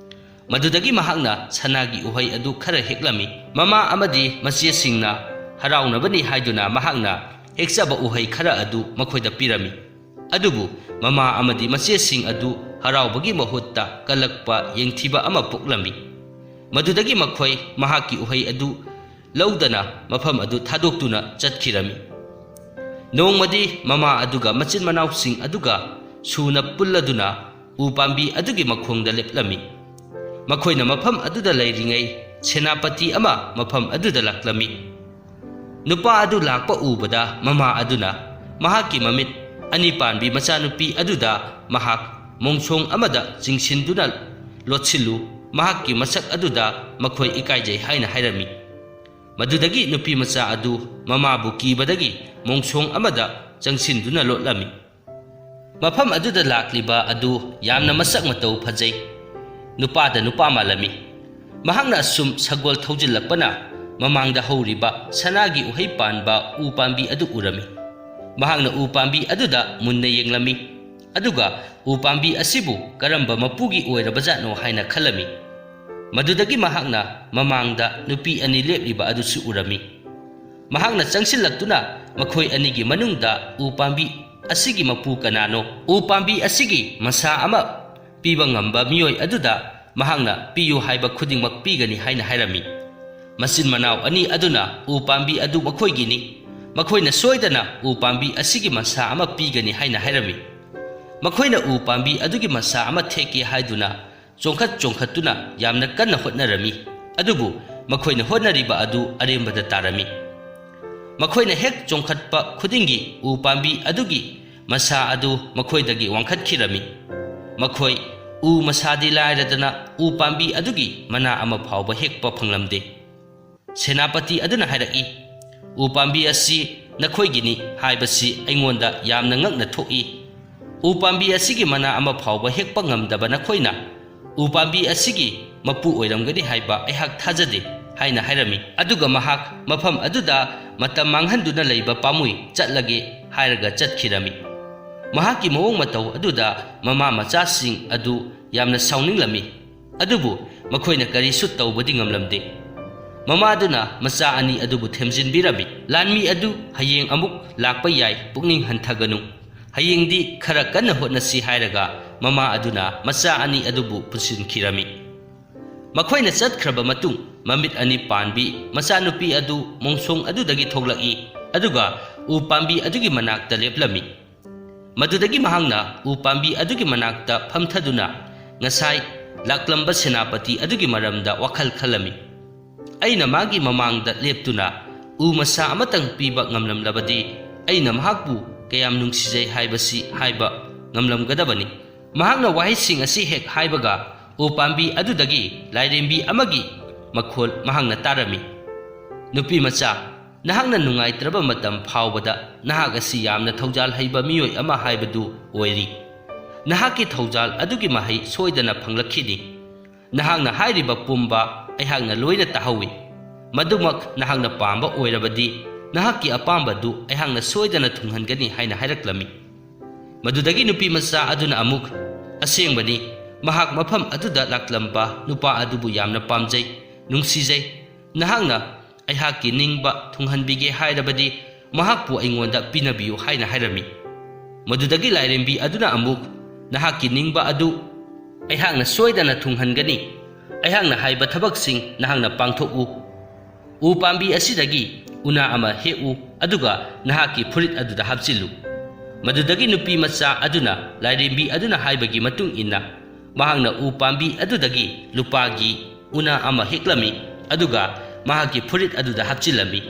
ꯃꯗꯨꯗꯒꯤ ꯃꯍꯥꯛꯅ ꯁꯅꯥꯒꯤ ꯎꯍꯩ ꯑꯗꯨ ꯈꯔ ꯍꯦꯛꯂꯝꯃꯤ꯫ ꯃꯃꯥ ꯑꯃꯗꯤ ꯃꯆꯦꯁꯤꯡꯅ ꯍꯔꯥꯎꯅꯕꯅꯤ ꯍꯥꯏꯗꯨꯅ ꯃꯍꯥꯛꯅ ꯍꯦꯛꯆꯕ ꯎꯍꯩ ꯈꯔ ꯑꯗꯨ ꯃꯈꯣꯏꯗ ꯄꯤꯔꯝꯃꯤ꯫ ꯑꯗꯨꯕꯨ ꯃꯃꯥ ꯑꯃꯗꯤ ꯃꯆꯦꯁꯤꯡ ꯑꯗꯨ ꯍꯔꯥꯎꯕꯒꯤ ꯃꯍꯨꯠꯇ ꯀꯜꯂꯛꯄ ꯌꯦꯡꯊꯤꯕ ꯑꯃ ꯄꯣꯛꯂꯝꯃꯤ꯫ ꯃꯗꯨꯗꯒꯤ ꯃꯈꯣꯏ ꯃꯍꯥꯛꯀꯤ ꯎꯍꯩ ꯑꯗꯨ ꯂꯧꯗꯅ ꯃꯐꯝ ꯑꯗꯨ ꯊꯥꯗꯣꯛꯇꯨꯅ ꯆꯠꯈꯤꯔꯝꯃꯤ꯫ ꯅꯣꯡꯃꯗꯤ ꯃꯃꯥ ꯑꯗꯨꯒ ꯃꯆꯤꯟ ꯃꯅꯥꯎꯁꯤꯡ ꯑꯗꯨꯒ ꯁꯨꯅ ꯄꯨꯜꯂꯗꯨꯅ ꯎ ꯄꯥꯝꯕꯤ ꯑꯗꯨꯒꯤ ꯃꯈꯣꯡꯗ ꯂꯦꯞꯂꯝꯃꯤ꯫ ꯃꯈꯣꯏꯅ ꯃꯐꯝ ꯑꯗꯨꯗ ꯂꯩꯔꯤꯉꯩ ꯁꯦꯅꯥꯄꯇꯤ ꯑꯃ ꯃꯐꯝ ꯑꯗꯨꯗ ꯂꯥꯛꯂꯝꯃꯤ꯫ ꯅꯨꯄꯥ ꯑꯗꯨ ꯂꯥꯛꯄ ꯎꯕꯗ ꯃꯃꯥ ꯑꯗꯨꯅ ꯃꯍꯥꯛꯀꯤ ꯃꯃꯤꯠ ꯑꯅꯤ ꯄꯥꯟꯕꯤ ꯃꯆꯥꯅꯨꯄꯤ ꯑꯗꯨꯗ ꯃꯍꯥꯛ ꯃꯣꯡꯁꯣꯡ ꯑꯃꯗ ꯆꯤꯡꯁꯤꯟꯗꯨꯅ ꯂꯣꯠꯁꯤꯜꯂꯨ, ꯃꯍꯥꯛꯀꯤ ꯃꯁꯛ ꯑꯗꯨꯗ ꯃꯈꯣꯏ ꯏꯀꯥꯏꯖꯩ ꯍꯥꯏꯅ ꯍꯥꯏꯔꯝꯃꯤ꯫ ꯃꯗꯨꯗꯒꯤ ꯅꯨꯄꯤ ꯃꯆꯥ ꯑꯗꯨ ꯃꯃꯥꯕꯨ ꯀꯤꯕꯗꯒꯤ ꯃꯣꯡꯁꯣꯡ ꯑꯃꯗ ꯆꯪꯁꯤꯟꯗꯨꯅ ꯂꯣꯠꯂꯝꯃꯤ꯫ ꯃꯐꯝ ꯑꯗꯨꯗ ꯂꯥꯛꯂꯤꯕ ꯑꯗꯨ ꯌꯥꯝꯅ ꯃꯁꯛ ꯃꯇꯧ ꯐꯖꯩ꯫ ꯅꯨꯄꯥꯗ ꯅꯨꯄꯥ ꯃꯥꯜꯂꯝꯃꯤ꯫ ꯃꯍꯥꯛꯅ ꯑꯁꯨꯝ ꯁꯒꯣꯜ ꯊꯧꯖꯤꯜꯂꯛꯄꯅ ꯃꯃꯥꯡꯗ ꯍꯧꯔꯤꯕ ꯁꯅꯥꯒꯤ ꯎꯍꯩ ꯄꯥꯟꯕ ꯎ ꯄꯥꯝꯕꯤ ꯑꯗꯨ ꯎꯔꯝꯃꯤ꯫ ꯃꯍꯥꯛꯅ ꯎ ꯄꯥꯝꯕꯤ ꯑꯗꯨꯗ ꯃꯨꯟꯅ ꯌꯦꯡꯂꯝꯃꯤ, ꯑꯗꯨꯒ ꯎ ꯄꯥꯝꯕꯤ ꯑꯁꯤꯕꯨ ꯀꯔꯝꯕ ꯃꯄꯨꯒꯤ ꯑꯣꯏꯔꯕꯖꯥꯠꯅꯣ ꯍꯥꯏꯅ ꯈꯜꯂꯝꯃꯤ꯫ ꯃꯗꯨꯗꯒꯤ ꯃꯍꯥꯛꯅ ꯃꯃꯥꯡꯗ ꯅꯨꯄꯤ ꯑꯅꯤ ꯂꯦꯞꯂꯤꯕ ꯑꯗꯨꯁꯨ ꯎꯔꯝꯃꯤ꯫ ꯃꯍꯥꯛꯅ ꯆꯪꯁꯤꯜꯂꯛꯇꯨꯅ ꯃꯈꯣꯏ ꯑꯅꯤꯒꯤ ꯃꯅꯨꯡꯗ ꯎ ꯄꯥꯝꯕꯤ ꯑꯁꯤꯒꯤ ꯃꯄꯨ ꯀꯅꯥꯅꯣ, ꯎ ꯄꯥꯝꯕꯤ ꯑꯁꯤꯒꯤ ꯃꯁꯥ ꯑꯃ ꯄꯤꯕ ꯉꯝꯕ ꯃꯤꯑꯣꯏ ꯑꯗꯨꯗ ꯃꯍꯥꯛꯅ ꯄꯤꯌꯨ ꯍꯥꯏꯕ ꯈꯨꯗꯤꯡꯃꯛ ꯄꯤꯒꯅꯤ ꯍꯥꯏꯅ ꯍꯥꯏꯔꯝꯃꯤ꯫ ꯃꯆꯤꯟ ꯃꯅꯥꯎ ꯑꯅꯤ ꯑꯗꯨꯅ ꯎ ꯄꯥꯝꯕꯤ ꯑꯗꯨ ꯃꯈꯣꯏꯒꯤꯅꯤ, ꯃꯈꯣꯏꯅ ꯁꯣꯏꯗꯅ ꯎ ꯄꯥꯝꯕꯤ ꯑꯁꯤꯒꯤ ꯃꯁꯥ ꯑꯃ ꯄꯤꯒꯅꯤ ꯍꯥꯏꯅ ꯍꯥꯏꯔꯝꯃꯤ꯫ ꯃꯈꯣꯏꯅ ꯎ ꯄꯥꯝꯕꯤ ꯑꯗꯨꯒꯤ ꯃꯁꯥ ꯑꯃ ꯊꯦꯛꯀꯦ ꯍꯥꯏꯗꯨꯅ ꯆꯣꯡꯈꯠ ꯆꯣꯡꯈꯠꯇꯨꯅ ꯌꯥꯝꯅ ꯀꯟꯅ ꯍꯣꯠꯅꯔꯝꯃꯤ, ꯑꯗꯨꯕꯨ ꯃꯈꯣꯏꯅ ꯍꯣꯠꯅꯔꯤꯕ ꯑꯗꯨ ꯑꯔꯦꯝꯕꯗ ꯇꯥꯔꯝꯃꯤ꯫ ꯃꯈꯣꯏꯅ ꯍꯦꯛ ꯆꯣꯡꯈꯠꯄ ꯈꯨꯗꯤꯡꯒꯤ ꯎ ꯄꯥꯝꯕꯤ ꯑꯗꯨꯒꯤ ꯃꯁꯥ ꯑꯗꯨ ꯃꯈꯣꯏꯗꯒꯤ ꯋꯥꯡꯈꯠꯈꯤꯔꯝꯃꯤ꯫ ꯃꯈꯣꯏ ꯎ ꯃꯁꯥꯗꯤ ꯂꯥꯏꯔꯗꯅ ꯎ ꯄꯥꯝꯕꯤ ꯑꯗꯨꯒꯤ ꯃꯅꯥ ꯑꯃ ꯐꯥꯎꯕ ꯍꯦꯛꯄ ꯐꯪꯂꯝꯗꯦ꯫ ꯁꯦꯅꯥꯄꯇꯤ ꯑꯗꯨꯅ ꯍꯥꯏꯔꯛꯏ, "ꯎ ꯄꯥꯝꯕꯤ ꯑꯁꯤ ꯅꯈꯣꯏꯒꯤꯅꯤ ꯍꯥꯏꯕꯁꯤ ꯑꯩꯉꯣꯟꯗ ꯌꯥꯝꯅ ꯉꯛꯅ ꯊꯣꯛꯏ꯫ ꯎ ꯄꯥꯝꯕꯤ ꯑꯁꯤꯒꯤ ꯃꯅꯥ ꯑꯃ ꯐꯥꯎꯕ ꯍꯦꯛꯄ ꯉꯝꯗꯕ ꯅꯈꯣꯏꯅ ꯎ ꯄꯥꯝꯕꯤ ꯑꯁꯤꯒꯤ ꯃꯄꯨ ꯑꯣꯏꯔꯝꯒꯅꯤ ꯍꯥꯏꯕ ꯑꯩꯍꯥꯛ ꯊꯥꯖꯗꯦ" ꯍꯥꯏꯅ ꯍꯥꯏꯔꯝꯃꯤ꯫ ꯑꯗꯨꯒ ꯃꯍꯥꯛ ꯃꯐꯝ ꯑꯗꯨꯗ ꯃꯇꯝ ꯃꯥꯡꯍꯟꯗꯨꯅ ꯂꯩꯕ ꯄꯥꯝꯃꯨꯏ, ꯆꯠꯂꯒꯦ ꯍꯥꯏꯔꯒ ꯆꯠꯈꯤꯔꯝꯃꯤ꯫ ꯃꯍꯥꯛꯀꯤ ꯃꯑꯣꯡ ꯃꯇꯧ ꯑꯗꯨꯗ ꯃꯃꯥ ꯃꯆꯥꯁꯤꯡ ꯑꯗꯨ ꯌꯥꯝꯅ ꯁꯥꯎꯅꯤꯡꯂꯝꯃꯤ꯫ ꯑꯗꯨꯕꯨ ꯃꯈꯣꯏꯅ ꯀꯔꯤꯁꯨ ꯇꯧꯕꯗꯤ ꯉꯝꯂꯝꯗꯦ꯫ ꯃꯃꯥꯗꯨꯅ ꯃꯆꯥ ꯑꯅꯤ ꯑꯗꯨꯕꯨ ꯊꯦꯝꯖꯤꯟꯕꯤꯔꯝꯃꯤ꯫ "ꯂꯥꯟꯃꯤ ꯑꯗꯨ ꯍꯌꯦꯡ ꯑꯃꯨꯛ ꯂꯥꯛꯄ ꯌꯥꯏ, ꯄꯨꯛꯅꯤꯡ ꯍꯟꯊꯒꯅꯨ꯫ ꯍꯌꯦꯡꯗꯤ ꯈꯔ ꯀꯟꯅ ꯍꯣꯠꯅꯁꯤ" ꯍꯥꯏꯔꯒ ꯃꯃꯥ ꯑꯗꯨꯅ ꯃꯆꯥ ꯑꯅꯤ ꯑꯗꯨꯕꯨ ꯄꯨꯁꯤꯟꯈꯤꯔꯝꯃꯤ꯫ ꯃꯈꯣꯏꯅ ꯆꯠꯈ꯭ꯔꯕ ꯃꯇꯨꯡ, ꯃꯃꯤꯠ ꯑꯅꯤ ꯄꯥꯟꯕꯤ ꯃꯆꯥꯅꯨꯄꯤ ꯑꯗꯨ ꯃꯣꯡꯁꯣꯡ ꯑꯗꯨꯗꯒꯤ ꯊꯣꯛꯂꯛꯏ, ꯑꯗꯨꯒ ꯎ ꯄꯥꯝꯕꯤ ꯑꯗꯨꯒꯤ ꯃꯅꯥꯛꯇ ꯂꯦꯞꯂꯝꯃꯤ꯫ ꯃꯗꯨꯗꯒꯤ ꯃꯍꯥꯛꯅ ꯎ ꯄꯥꯝꯕꯤ ꯑꯗꯨꯒꯤ ꯃꯅꯥꯛꯇ ꯐꯝꯊꯗꯨꯅ ꯉꯁꯥꯏ ꯂꯥꯛꯂꯝꯕ ꯁꯦꯅꯥꯄꯇꯤ ꯑꯗꯨꯒꯤ ꯃꯔꯝꯗ ꯋꯥꯈꯜ ꯈꯜꯂꯝꯃꯤ꯫ "ꯑꯩꯅ ꯃꯥꯒꯤ ꯃꯃꯥꯡꯗ ꯂꯦꯞꯇꯨꯅ ꯎ ꯃꯁꯥ ꯑꯃꯇꯪ ꯄꯤꯕ ꯉꯝꯂꯝꯂꯕꯗꯤ ꯑꯩꯅ ꯃꯍꯥꯛꯄꯨ ꯀꯌꯥꯝ ꯅꯨꯡꯁꯤꯖꯩ ꯍꯥꯏꯕꯁꯤ ꯍꯥꯏꯕ ꯉꯝꯂꯝꯒꯗꯕꯅꯤ"꯫ ꯃꯍꯥꯛꯅ ꯋꯥꯍꯩꯁꯤꯡ ꯑꯁꯤ ꯍꯦꯛ ꯍꯥꯏꯕꯒ ꯎ ꯄꯥꯝꯕꯤ ꯑꯗꯨꯗꯒꯤ ꯂꯥꯏꯔꯦꯝꯕꯤ ꯑꯃꯒꯤ ꯃꯈꯣꯜ ꯃꯍꯥꯛꯅ ꯇꯥꯔꯝꯃꯤ꯫ "ꯅꯨꯄꯤ ꯃꯆꯥ, ꯅꯍꯥꯛꯅ ꯅꯨꯡꯉꯥꯏꯇ꯭ꯔꯕ ꯃꯇꯝ ꯐꯥꯎꯕꯗ ꯅꯍꯥꯛ ꯑꯁꯤ ꯌꯥꯝꯅ ꯊꯧꯖꯥꯜ ꯍꯩꯕ ꯃꯤꯑꯣꯏ ꯑꯃ ꯍꯥꯏꯕꯗꯨ ꯑꯣꯏꯔꯤ꯫ ꯅꯍꯥꯛꯀꯤ ꯊꯧꯖꯥꯜ ꯑꯗꯨꯒꯤ ꯃꯍꯩ ꯁꯣꯏꯗꯅ ꯐꯪꯂꯛꯈꯤꯅꯤ꯫ ꯅꯍꯥꯛꯅ ꯍꯥꯏꯔꯤꯕ ꯄꯨꯝꯕ ꯑꯩꯍꯥꯛꯅ ꯂꯣꯏꯅ ꯇꯥꯍꯧꯏ꯫ ꯃꯗꯨꯃꯛ ꯅꯍꯥꯛꯅ ꯄꯥꯝꯕ ꯑꯣꯏꯔꯕꯗꯤ, ꯅꯍꯥꯛꯀꯤ ꯑꯄꯥꯝꯕꯗꯨ ꯑꯩꯍꯥꯛꯅ ꯁꯣꯏꯗꯅ ꯊꯨꯡꯍꯟꯒꯅꯤ" ꯍꯥꯏꯅ ꯍꯥꯏꯔꯛꯂꯝꯃꯤ꯫ ꯃꯗꯨꯗꯒꯤ ꯅꯨꯄꯤ ꯃꯆꯥ ꯑꯗꯨꯅ ꯑꯃꯨꯛ, "ꯑꯁꯦꯡꯕꯅꯤ, ꯃꯍꯥꯛ ꯃꯐꯝ ꯑꯗꯨꯗ ꯂꯥꯛꯂꯝꯕ ꯅꯨꯄꯥ ꯑꯗꯨꯕꯨ ꯌꯥꯝꯅ ꯄꯥꯝꯖꯩ, ꯅꯨꯡꯁꯤꯖꯩ꯫ ꯅꯍꯥꯛꯅ ꯑꯩꯍꯥꯛꯀꯤ ꯅꯤꯡꯕ ꯊꯨꯡꯍꯟꯕꯤꯒꯦ ꯍꯥꯏꯔꯕꯗꯤ, ꯃꯍꯥꯛꯄꯨ ꯑꯩꯉꯣꯟꯗ ꯄꯤꯅꯕꯤꯌꯨ" ꯍꯥꯏꯅ ꯍꯥꯏꯔꯝꯃꯤ꯫ ꯃꯗꯨꯗꯒꯤ ꯂꯥꯏꯔꯦꯝꯕꯤ ꯑꯗꯨꯅ ꯑꯃꯨꯛ, "ꯅꯍꯥꯛꯀꯤ ꯅꯤꯡꯕ ꯑꯗꯨ ꯑꯩꯍꯥꯛꯅ ꯁꯣꯏꯗꯅ ꯊꯨꯡꯍꯟꯒꯅꯤ꯫ ꯑꯩꯍꯥꯛꯅ ꯍꯥꯏꯕ ꯊꯕꯛꯁꯤꯡ ꯅꯍꯥꯛꯅ ꯄꯥꯡꯊꯣꯛꯎ꯫ ꯎ ꯄꯥꯝꯕꯤ ꯑꯁꯤꯗꯒꯤ ꯎꯅꯥ ꯑꯃ ꯍꯦꯛꯎ, ꯑꯗꯨꯒ ꯅꯍꯥꯛꯀꯤ ꯐꯨꯔꯤꯠ ꯑꯗꯨꯗ ꯍꯥꯞꯆꯤꯜꯂꯨ꯫" ꯃꯗꯨꯗꯒꯤ ꯅꯨꯄꯤ ꯃꯆꯥ ꯑꯗꯨꯅ ꯂꯥꯏꯔꯦꯝꯕꯤ ꯑꯗꯨꯅ ꯍꯥꯏꯕꯒꯤ ꯃꯇꯨꯡ ꯏꯟꯅ, ꯃꯍꯥꯛꯅ ꯎ ꯄꯥꯝꯕꯤ ꯑꯗꯨꯗꯒꯤ ꯂꯨꯄꯥꯒꯤ ꯎꯅꯥ ꯑꯃ ꯍꯦꯛꯂꯝꯃꯤ, ꯑꯗꯨꯒ ꯃꯍꯥꯛꯀꯤ ꯐꯨꯔꯤꯠ ꯑꯗꯨꯗ ꯍꯥꯞꯆꯤꯜꯂꯝꯃꯤ꯫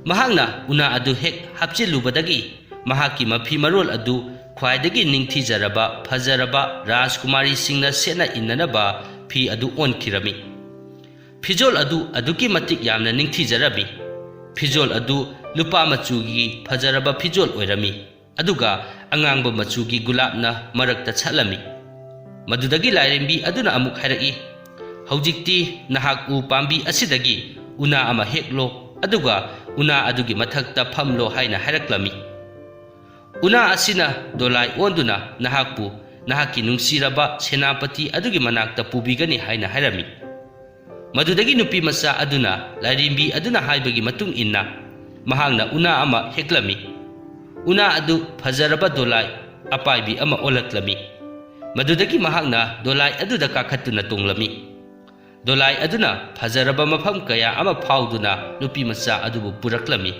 ꯃꯍꯥꯛꯅ ꯎꯅꯥ ꯑꯗꯨ ꯍꯦꯛ ꯍꯥꯞꯆꯤꯜꯂꯨꯕꯗꯒꯤ, ꯃꯍꯥꯛꯀꯤ ꯃꯐꯤ ꯃꯔꯣꯜ ꯑꯗꯨ ꯈ꯭ꯋꯥꯏꯗꯒꯤ ꯅꯤꯡꯊꯤꯖꯔꯕ, ꯐꯖꯔꯕ ꯔꯥꯖꯀꯨꯃꯥꯔꯤꯁꯤꯡꯅ ꯁꯦꯠꯅ ꯏꯟꯅꯅꯕ ꯐꯤ ꯑꯗꯨ ꯑꯣꯟꯈꯤꯔꯝꯃꯤ꯫ ꯐꯤꯖꯣꯜ ꯑꯗꯨ ꯑꯗꯨꯛꯀꯤ ꯃꯇꯤꯛ ꯌꯥꯝꯅ ꯅꯤꯡꯊꯤꯖꯔꯝꯃꯤ꯫ ꯐꯤꯖꯣꯜ ꯑꯗꯨ ꯂꯨꯄꯥ ꯃꯆꯨꯒꯤ ꯐꯖꯔꯕ ꯐꯤꯖꯣꯜ ꯑꯣꯏꯔꯝꯃꯤ, ꯑꯗꯨꯒ ꯑꯉꯥꯡꯕ ꯃꯆꯨꯒꯤ ꯒꯨꯂꯥꯞꯅ ꯃꯔꯛꯇ ꯁꯥꯠꯂꯝꯃꯤ꯫ ꯃꯗꯨꯗꯒꯤ ꯂꯥꯏꯔꯦꯝꯕꯤ ꯑꯗꯨꯅ ꯑꯃꯨꯛ ꯍꯥꯏꯔꯛꯏ, "ꯍꯧꯖꯤꯛꯇꯤ ꯅꯍꯥꯛ ꯎ ꯄꯥꯝꯕꯤ ꯑꯁꯤꯗꯒꯤ ꯎꯅꯥ ꯑꯃ ꯍꯦꯛꯂꯣ, ꯑꯗꯨꯒ ꯎꯅꯥ ꯑꯗꯨꯒꯤ ꯃꯊꯛꯇ ꯐꯝꯂꯣ" ꯍꯥꯏꯅ ꯍꯥꯏꯔꯛꯂꯝꯃꯤ꯫ "ꯎꯅꯥ ꯑꯁꯤꯅ ꯗꯣꯂꯥꯏ ꯑꯣꯟꯗꯨꯅ ꯅꯍꯥꯛꯄꯨ ꯅꯍꯥꯛꯀꯤ ꯅꯨꯡꯁꯤꯔꯕ ꯁꯦꯅꯥꯄꯇꯤ ꯑꯗꯨꯒꯤ ꯃꯅꯥꯛꯇ ꯄꯨꯕꯤꯒꯅꯤ" ꯍꯥꯏꯅ ꯍꯥꯏꯔꯝꯃꯤ꯫ ꯃꯗꯨꯗꯒꯤ ꯅꯨꯄꯤ ꯃꯆꯥ ꯑꯗꯨꯅ ꯂꯥꯏꯔꯦꯝꯕꯤ ꯑꯗꯨꯅ ꯍꯥꯏꯕꯒꯤ ꯃꯇꯨꯡ ꯏꯟꯅ, ꯃꯍꯥꯛꯅ ꯎꯅꯥ ꯑꯃ ꯍꯦꯛꯂꯝꯃꯤ꯫ ꯎꯅꯥ ꯑꯗꯨ ꯐꯖꯔꯕ ꯗꯣꯂꯥꯏ ꯑꯄꯥꯏꯕꯤ ꯑꯃ ꯑꯣꯜꯂꯛꯂꯝꯃꯤ꯫ ꯃꯗꯨꯗꯒꯤ ꯃꯍꯥꯛꯅ ꯗꯣꯂꯥꯏ ꯑꯗꯨꯗ ꯀꯥꯈꯠꯇꯨꯅ ꯇꯣꯡꯂꯝꯃꯤ꯫ ꯗꯣꯂꯥꯏ ꯑꯗꯨꯅ ꯐꯖꯔꯕ ꯃꯐꯝ ꯀꯌꯥ ꯑꯃ ꯐꯥꯎꯗꯨꯅ ꯅꯨꯄꯤ ꯃꯆꯥ ꯑꯗꯨꯕꯨ ꯄꯨꯔꯛꯂꯝꯃꯤ,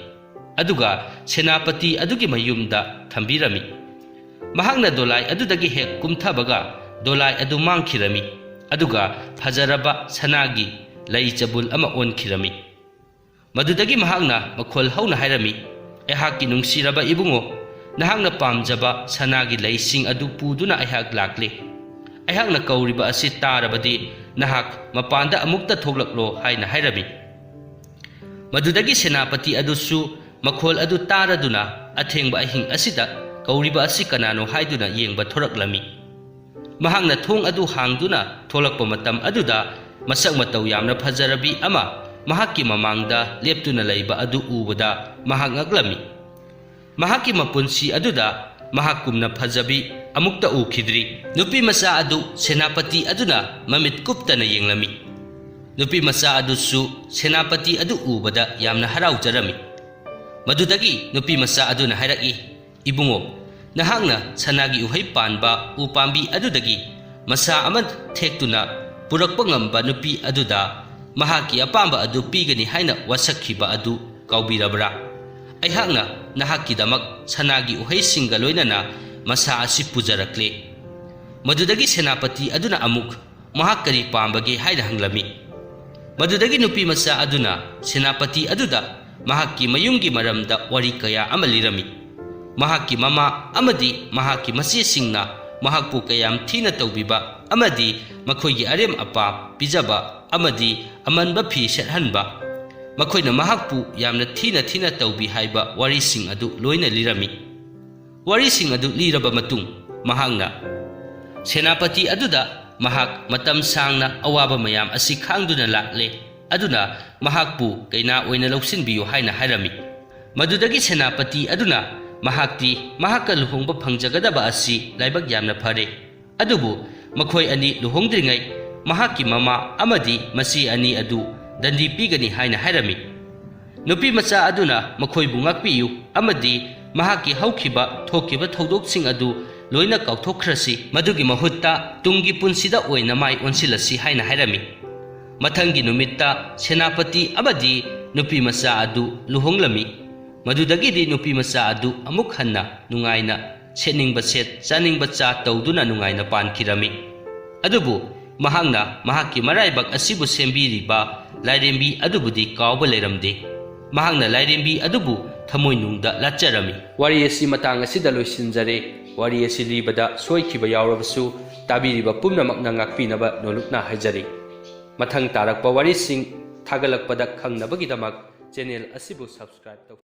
ꯑꯗꯨꯒ ꯁꯦꯅꯥꯄꯇꯤ ꯑꯗꯨꯒꯤ ꯃꯌꯨꯝꯗ ꯊꯝꯕꯤꯔꯝꯃꯤ꯫ ꯃꯍꯥꯛꯅ ꯗꯣꯂꯥꯏ ꯑꯗꯨꯗꯒꯤ ꯍꯦꯛ ꯀꯨꯝꯊꯕꯒ, ꯗꯣꯂꯥꯏ ꯑꯗꯨ ꯃꯥꯡꯈꯤꯔꯝꯃꯤ, ꯑꯗꯨꯒ ꯐꯖꯔꯕ ꯁꯅꯥꯒꯤ ꯂꯩ ꯆꯕꯨꯜ ꯑꯃ ꯑꯣꯟꯈꯤꯔꯝꯃꯤ꯫ ꯃꯗꯨꯗꯒꯤ ꯃꯍꯥꯛꯅ ꯃꯈꯣꯜ ꯍꯧꯅ ꯍꯥꯏꯔꯝꯃꯤ, "ꯑꯩꯍꯥꯛꯀꯤ ꯅꯨꯡꯁꯤꯔꯕ ꯏꯕꯨꯡꯉꯣ, ꯅꯍꯥꯛꯅ ꯄꯥꯝꯖꯕ ꯁꯅꯥꯒꯤ ꯂꯩꯁꯤꯡ ꯑꯗꯨ ꯄꯨꯗꯨꯅ ꯑꯩꯍꯥꯛ ꯂꯥꯛꯂꯦ꯫ ꯑꯩꯍꯥꯛꯅ ꯀꯧꯔꯤꯕ ꯑꯁꯤ ꯇꯥꯔꯕꯗꯤ ꯅꯍꯥꯛ ꯃꯄꯥꯟꯗ ꯑꯃꯨꯛꯇ ꯊꯣꯛꯂꯛꯂꯣ" ꯍꯥꯏꯅ ꯍꯥꯏꯔꯝꯃꯤ꯫ ꯃꯗꯨꯗꯒꯤ ꯁꯦꯅꯥꯄꯇꯤ ꯑꯗꯨꯁꯨ ꯃꯈꯣꯜ ꯑꯗꯨ ꯇꯥꯔꯗꯨꯅ ꯑꯊꯦꯡꯕ ꯑꯍꯤꯡ ꯑꯁꯤꯗ ꯀꯧꯔꯤꯕ ꯑꯁꯤ ꯀꯅꯥꯅꯣ ꯍꯥꯏꯗꯨꯅ ꯌꯦꯡꯕ ꯊꯣꯔꯛꯂꯝꯃꯤ꯫ ꯃꯍꯥꯛꯅ ꯊꯣꯡ ꯑꯗꯨ ꯍꯥꯡꯗꯨꯅ ꯊꯣꯛꯂꯛꯄ ꯃꯇꯝ ꯑꯗꯨꯗ ꯃꯁꯛ ꯃꯇꯧ ꯌꯥꯝꯅ ꯐꯖꯔꯕꯤ ꯑꯃ ꯃꯍꯥꯛꯀꯤ ꯃꯃꯥꯡꯗ ꯂꯦꯞꯇꯨꯅ ꯂꯩꯕ ꯑꯗꯨ ꯎꯕꯗ ꯃꯍꯥꯛ ꯉꯛꯂꯝꯃꯤ꯫ ꯃꯍꯥꯛꯀꯤ ꯃꯄꯨꯟꯁꯤ ꯑꯗꯨꯗ ꯃꯍꯥꯛꯀꯨꯝꯅ ꯐꯖꯕꯤ ꯑꯃꯨꯛꯇ ꯎꯈꯤꯗ꯭ꯔꯤ꯫ ꯅꯨꯄꯤꯃꯆꯥ ꯑꯗꯨ ꯁꯦꯅꯥꯄꯇꯤ ꯑꯗꯨꯅ ꯃꯃꯤꯠ ꯀꯨꯞꯇꯅ ꯌꯦꯡꯂꯝꯃꯤ꯫ ꯅꯨꯄꯤꯃꯆꯥ ꯑꯗꯨꯁꯨ ꯁꯦꯅꯥꯄꯇꯤ ꯑꯗꯨ ꯎꯕꯗ ꯌꯥꯝꯅ ꯍꯔꯥꯎꯖꯔꯝꯃꯤ꯫ ꯃꯗꯨꯗꯒꯤ ꯅꯨꯄꯤꯃꯆꯥ ꯑꯗꯨꯅ ꯍꯥꯏꯔꯛꯏ, "ꯏꯕꯨꯡꯉꯣ, ꯅꯍꯥꯛꯅ ꯁꯅꯥꯒꯤ ꯎꯍꯩ ꯄꯥꯟꯕ ꯎ ꯄꯥꯝꯕꯤ ꯑꯗꯨꯗꯒꯤ ꯃꯁꯥ ꯑꯃ ꯊꯦꯛꯇꯨꯅ ꯄꯨꯔꯛꯄ ꯉꯝꯕ ꯅꯨꯄꯤ ꯑꯗꯨꯗ ꯃꯍꯥꯛꯀꯤ ꯑꯄꯥꯝꯕ ꯑꯗꯨ ꯄꯤꯒꯅꯤ ꯍꯥꯏꯅ ꯋꯥꯁꯛꯈꯤꯕ ꯑꯗꯨ ꯀꯥꯎꯕꯤꯔꯕ꯭ꯔꯥ? ꯑꯩꯍꯥꯛꯅ ꯅꯍꯥꯛꯀꯤꯗꯃꯛ ꯁꯅꯥꯒꯤ ꯎꯍꯩꯁꯤꯡꯒ ꯂꯣꯏꯅꯅ ꯃꯁꯥ ꯑꯁꯤ ꯄꯨꯖꯔꯛꯂꯦ꯫" ꯃꯗꯨꯗꯒꯤ ꯁꯦꯅꯥꯄꯇꯤ ꯑꯗꯨꯅ ꯑꯃꯨꯛ ꯃꯍꯥꯛ ꯀꯔꯤ ꯄꯥꯝꯕꯒꯦ ꯍꯥꯏꯅ ꯍꯪꯂꯝꯃꯤ꯫ ꯃꯗꯨꯗꯒꯤ ꯅꯨꯄꯤꯃꯆꯥ ꯑꯗꯨꯅ ꯁꯦꯅꯥꯄꯇꯤ ꯑꯗꯨꯗ ꯃꯍꯥꯛꯀꯤ ꯃꯌꯨꯝꯒꯤ ꯃꯔꯝꯗ ꯋꯥꯔꯤ ꯀꯌꯥ ꯑꯃ ꯂꯤꯔꯝꯃꯤ꯫ ꯃꯍꯥꯛꯀꯤ ꯃꯃꯥ ꯑꯃꯗꯤ ꯃꯍꯥꯛꯀꯤ ꯃꯆꯦꯁꯤꯡꯅ ꯃꯍꯥꯛꯄꯨ ꯀꯌꯥꯝ ꯊꯤꯅ ꯇꯧꯕꯤꯕ ꯑꯃꯗꯤ ꯃꯈꯣꯏꯒꯤ ꯑꯔꯦꯝ ꯑꯄꯥ ꯄꯤꯖꯕ ꯑꯃꯗꯤ ꯑꯃꯟꯕ ꯐꯤ ꯁꯦꯠꯍꯟꯕ, ꯃꯈꯣꯏꯅ ꯃꯍꯥꯛꯄꯨ ꯌꯥꯝꯅ ꯊꯤꯅ ꯊꯤꯅ ꯇꯧꯕꯤ ꯍꯥꯏꯕ ꯋꯥꯔꯤꯁꯤꯡ ꯑꯗꯨ ꯂꯣꯏꯅ ꯂꯤꯔꯝꯃꯤ꯫ ꯋꯥꯔꯤꯁꯤꯡ ꯑꯗꯨ ꯂꯤꯔꯕ ꯃꯇꯨꯡ, ꯃꯍꯥꯛꯅ ꯁꯦꯅꯥꯄꯇꯤ ꯑꯗꯨꯗ ꯃꯍꯥꯛ ꯃꯇꯝ ꯁꯥꯡꯅ ꯑꯋꯥꯕ ꯃꯌꯥꯝ ꯑꯁꯤ ꯈꯥꯡꯗꯨꯅ ꯂꯥꯛꯂꯦ, ꯑꯗꯨꯅ ꯃꯍꯥꯛꯄꯨ ꯀꯩꯅꯥ ꯑꯣꯏꯅ ꯂꯧꯁꯤꯟꯕꯤꯌꯨ ꯍꯥꯏꯅ ꯍꯥꯏꯔꯝꯃꯤ꯫ ꯃꯗꯨꯗꯒꯤ ꯁꯦꯅꯥꯄꯇꯤ ꯑꯗꯨꯅ ꯃꯍꯥꯛꯇꯤ ꯃꯍꯥꯛꯀ ꯂꯨꯍꯣꯡꯕ ꯐꯪꯖꯒꯗꯕ ꯑꯁꯤ ꯂꯥꯏꯕꯛ ꯌꯥꯝꯅ ꯐꯔꯦ, ꯑꯗꯨꯕꯨ ꯃꯈꯣꯏ ꯑꯅꯤ ꯂꯨꯍꯣꯡꯗ꯭ꯔꯤꯉꯩ ꯃꯍꯥꯛꯀꯤ ꯃꯃꯥ ꯑꯃꯗꯤ ꯃꯆꯦ ꯑꯅꯤ ꯑꯗꯨ ꯗꯟꯗꯤ ꯄꯤꯒꯅꯤ ꯍꯥꯏꯅ ꯍꯥꯏꯔꯝꯃꯤ꯫ ꯅꯨꯄꯤꯃꯆꯥ ꯑꯗꯨꯅ ꯃꯈꯣꯏꯕꯨ ꯉꯥꯛꯄꯤꯌꯨ ꯑꯃꯗꯤ ꯃꯍꯥꯛꯀꯤ ꯍꯧꯈꯤꯕ ꯊꯣꯛꯈꯤꯕ ꯊꯧꯗꯣꯛꯁꯤꯡ ꯑꯗꯨ ꯂꯣꯏꯅ ꯀꯥꯎꯊꯣꯛꯈ꯭ꯔꯁꯤ, ꯃꯗꯨꯒꯤ ꯃꯍꯨꯠꯇ ꯇꯨꯡꯒꯤ ꯄꯨꯟꯁꯤꯗ ꯑꯣꯏꯅ ꯃꯥꯏ ꯑꯣꯟꯁꯤꯜꯂꯁꯤ ꯍꯥꯏꯅ ꯍꯥꯏꯔꯝꯃꯤ꯫ ꯃꯊꯪꯒꯤ ꯅꯨꯃꯤꯠꯇ ꯁꯦꯅꯥꯄꯇꯤ ꯑꯃꯗꯤ ꯅꯨꯄꯤꯃꯆꯥ ꯑꯗꯨ ꯂꯨꯍꯣꯡꯂꯝꯃꯤ꯫ ꯃꯗꯨꯗꯒꯤꯗꯤ ꯅꯨꯄꯤꯃꯆꯥ ꯑꯗꯨ ꯑꯃꯨꯛ ꯍꯟꯅ ꯅꯨꯡꯉꯥꯏꯅ ꯁꯦꯠꯅꯤꯡꯕ ꯁꯦꯠ, ꯆꯥꯅꯤꯡꯕ ꯆꯥ ꯇꯧꯗꯨꯅ ꯅꯨꯡꯉꯥꯏꯅ ꯄꯥꯟꯈꯤꯔꯝꯃꯤ꯫ ꯑꯗꯨꯕꯨ ꯃꯍꯥꯛꯅ ꯃꯍꯥꯛꯀꯤ ꯃꯔꯥꯏꯕꯛ ꯑꯁꯤꯕꯨ ꯁꯦꯝꯕꯤꯔꯤꯕ ꯂꯥꯏꯔꯦꯝꯕꯤ ꯑꯗꯨꯕꯨꯗꯤ ꯀꯥꯎꯕ ꯂꯩꯔꯝꯗꯦ꯫ ꯃꯍꯥꯛꯅ ꯂꯥꯏꯔꯦꯝꯕꯤ ꯑꯗꯨꯕꯨ ꯊꯃꯣꯏꯅꯨꯡꯗ ꯂꯥꯠꯆꯔꯝꯃꯤ꯫ ꯋꯥꯔꯤ ꯑꯁꯤ ꯃꯇꯥꯡ ꯑꯁꯤꯗ ꯂꯣꯏꯁꯤꯟꯖꯔꯦ꯫ ꯋꯥꯔꯤ ꯑꯁꯤ ꯂꯤꯕꯗ ꯁꯣꯏꯈꯤꯕ ꯌꯥꯎꯔꯕꯁꯨ ꯇꯥꯕꯤꯔꯤꯕ ꯄꯨꯝꯅꯃꯛꯅ ꯉꯥꯛꯄꯤꯅꯕ ꯅꯣꯂꯨꯛꯅ ꯍꯥꯏꯖꯔꯤ꯫ ꯃꯊꯪ ꯇꯥꯔꯛꯄ ꯋꯥꯔꯤꯁꯤꯡ ꯊꯥꯒꯠꯂꯛꯄꯗ ꯈꯪꯅꯕꯒꯤꯗꯃꯛ ꯆꯦꯅꯦꯜ ꯑꯁꯤꯕꯨ subscribe ꯇꯧ꯫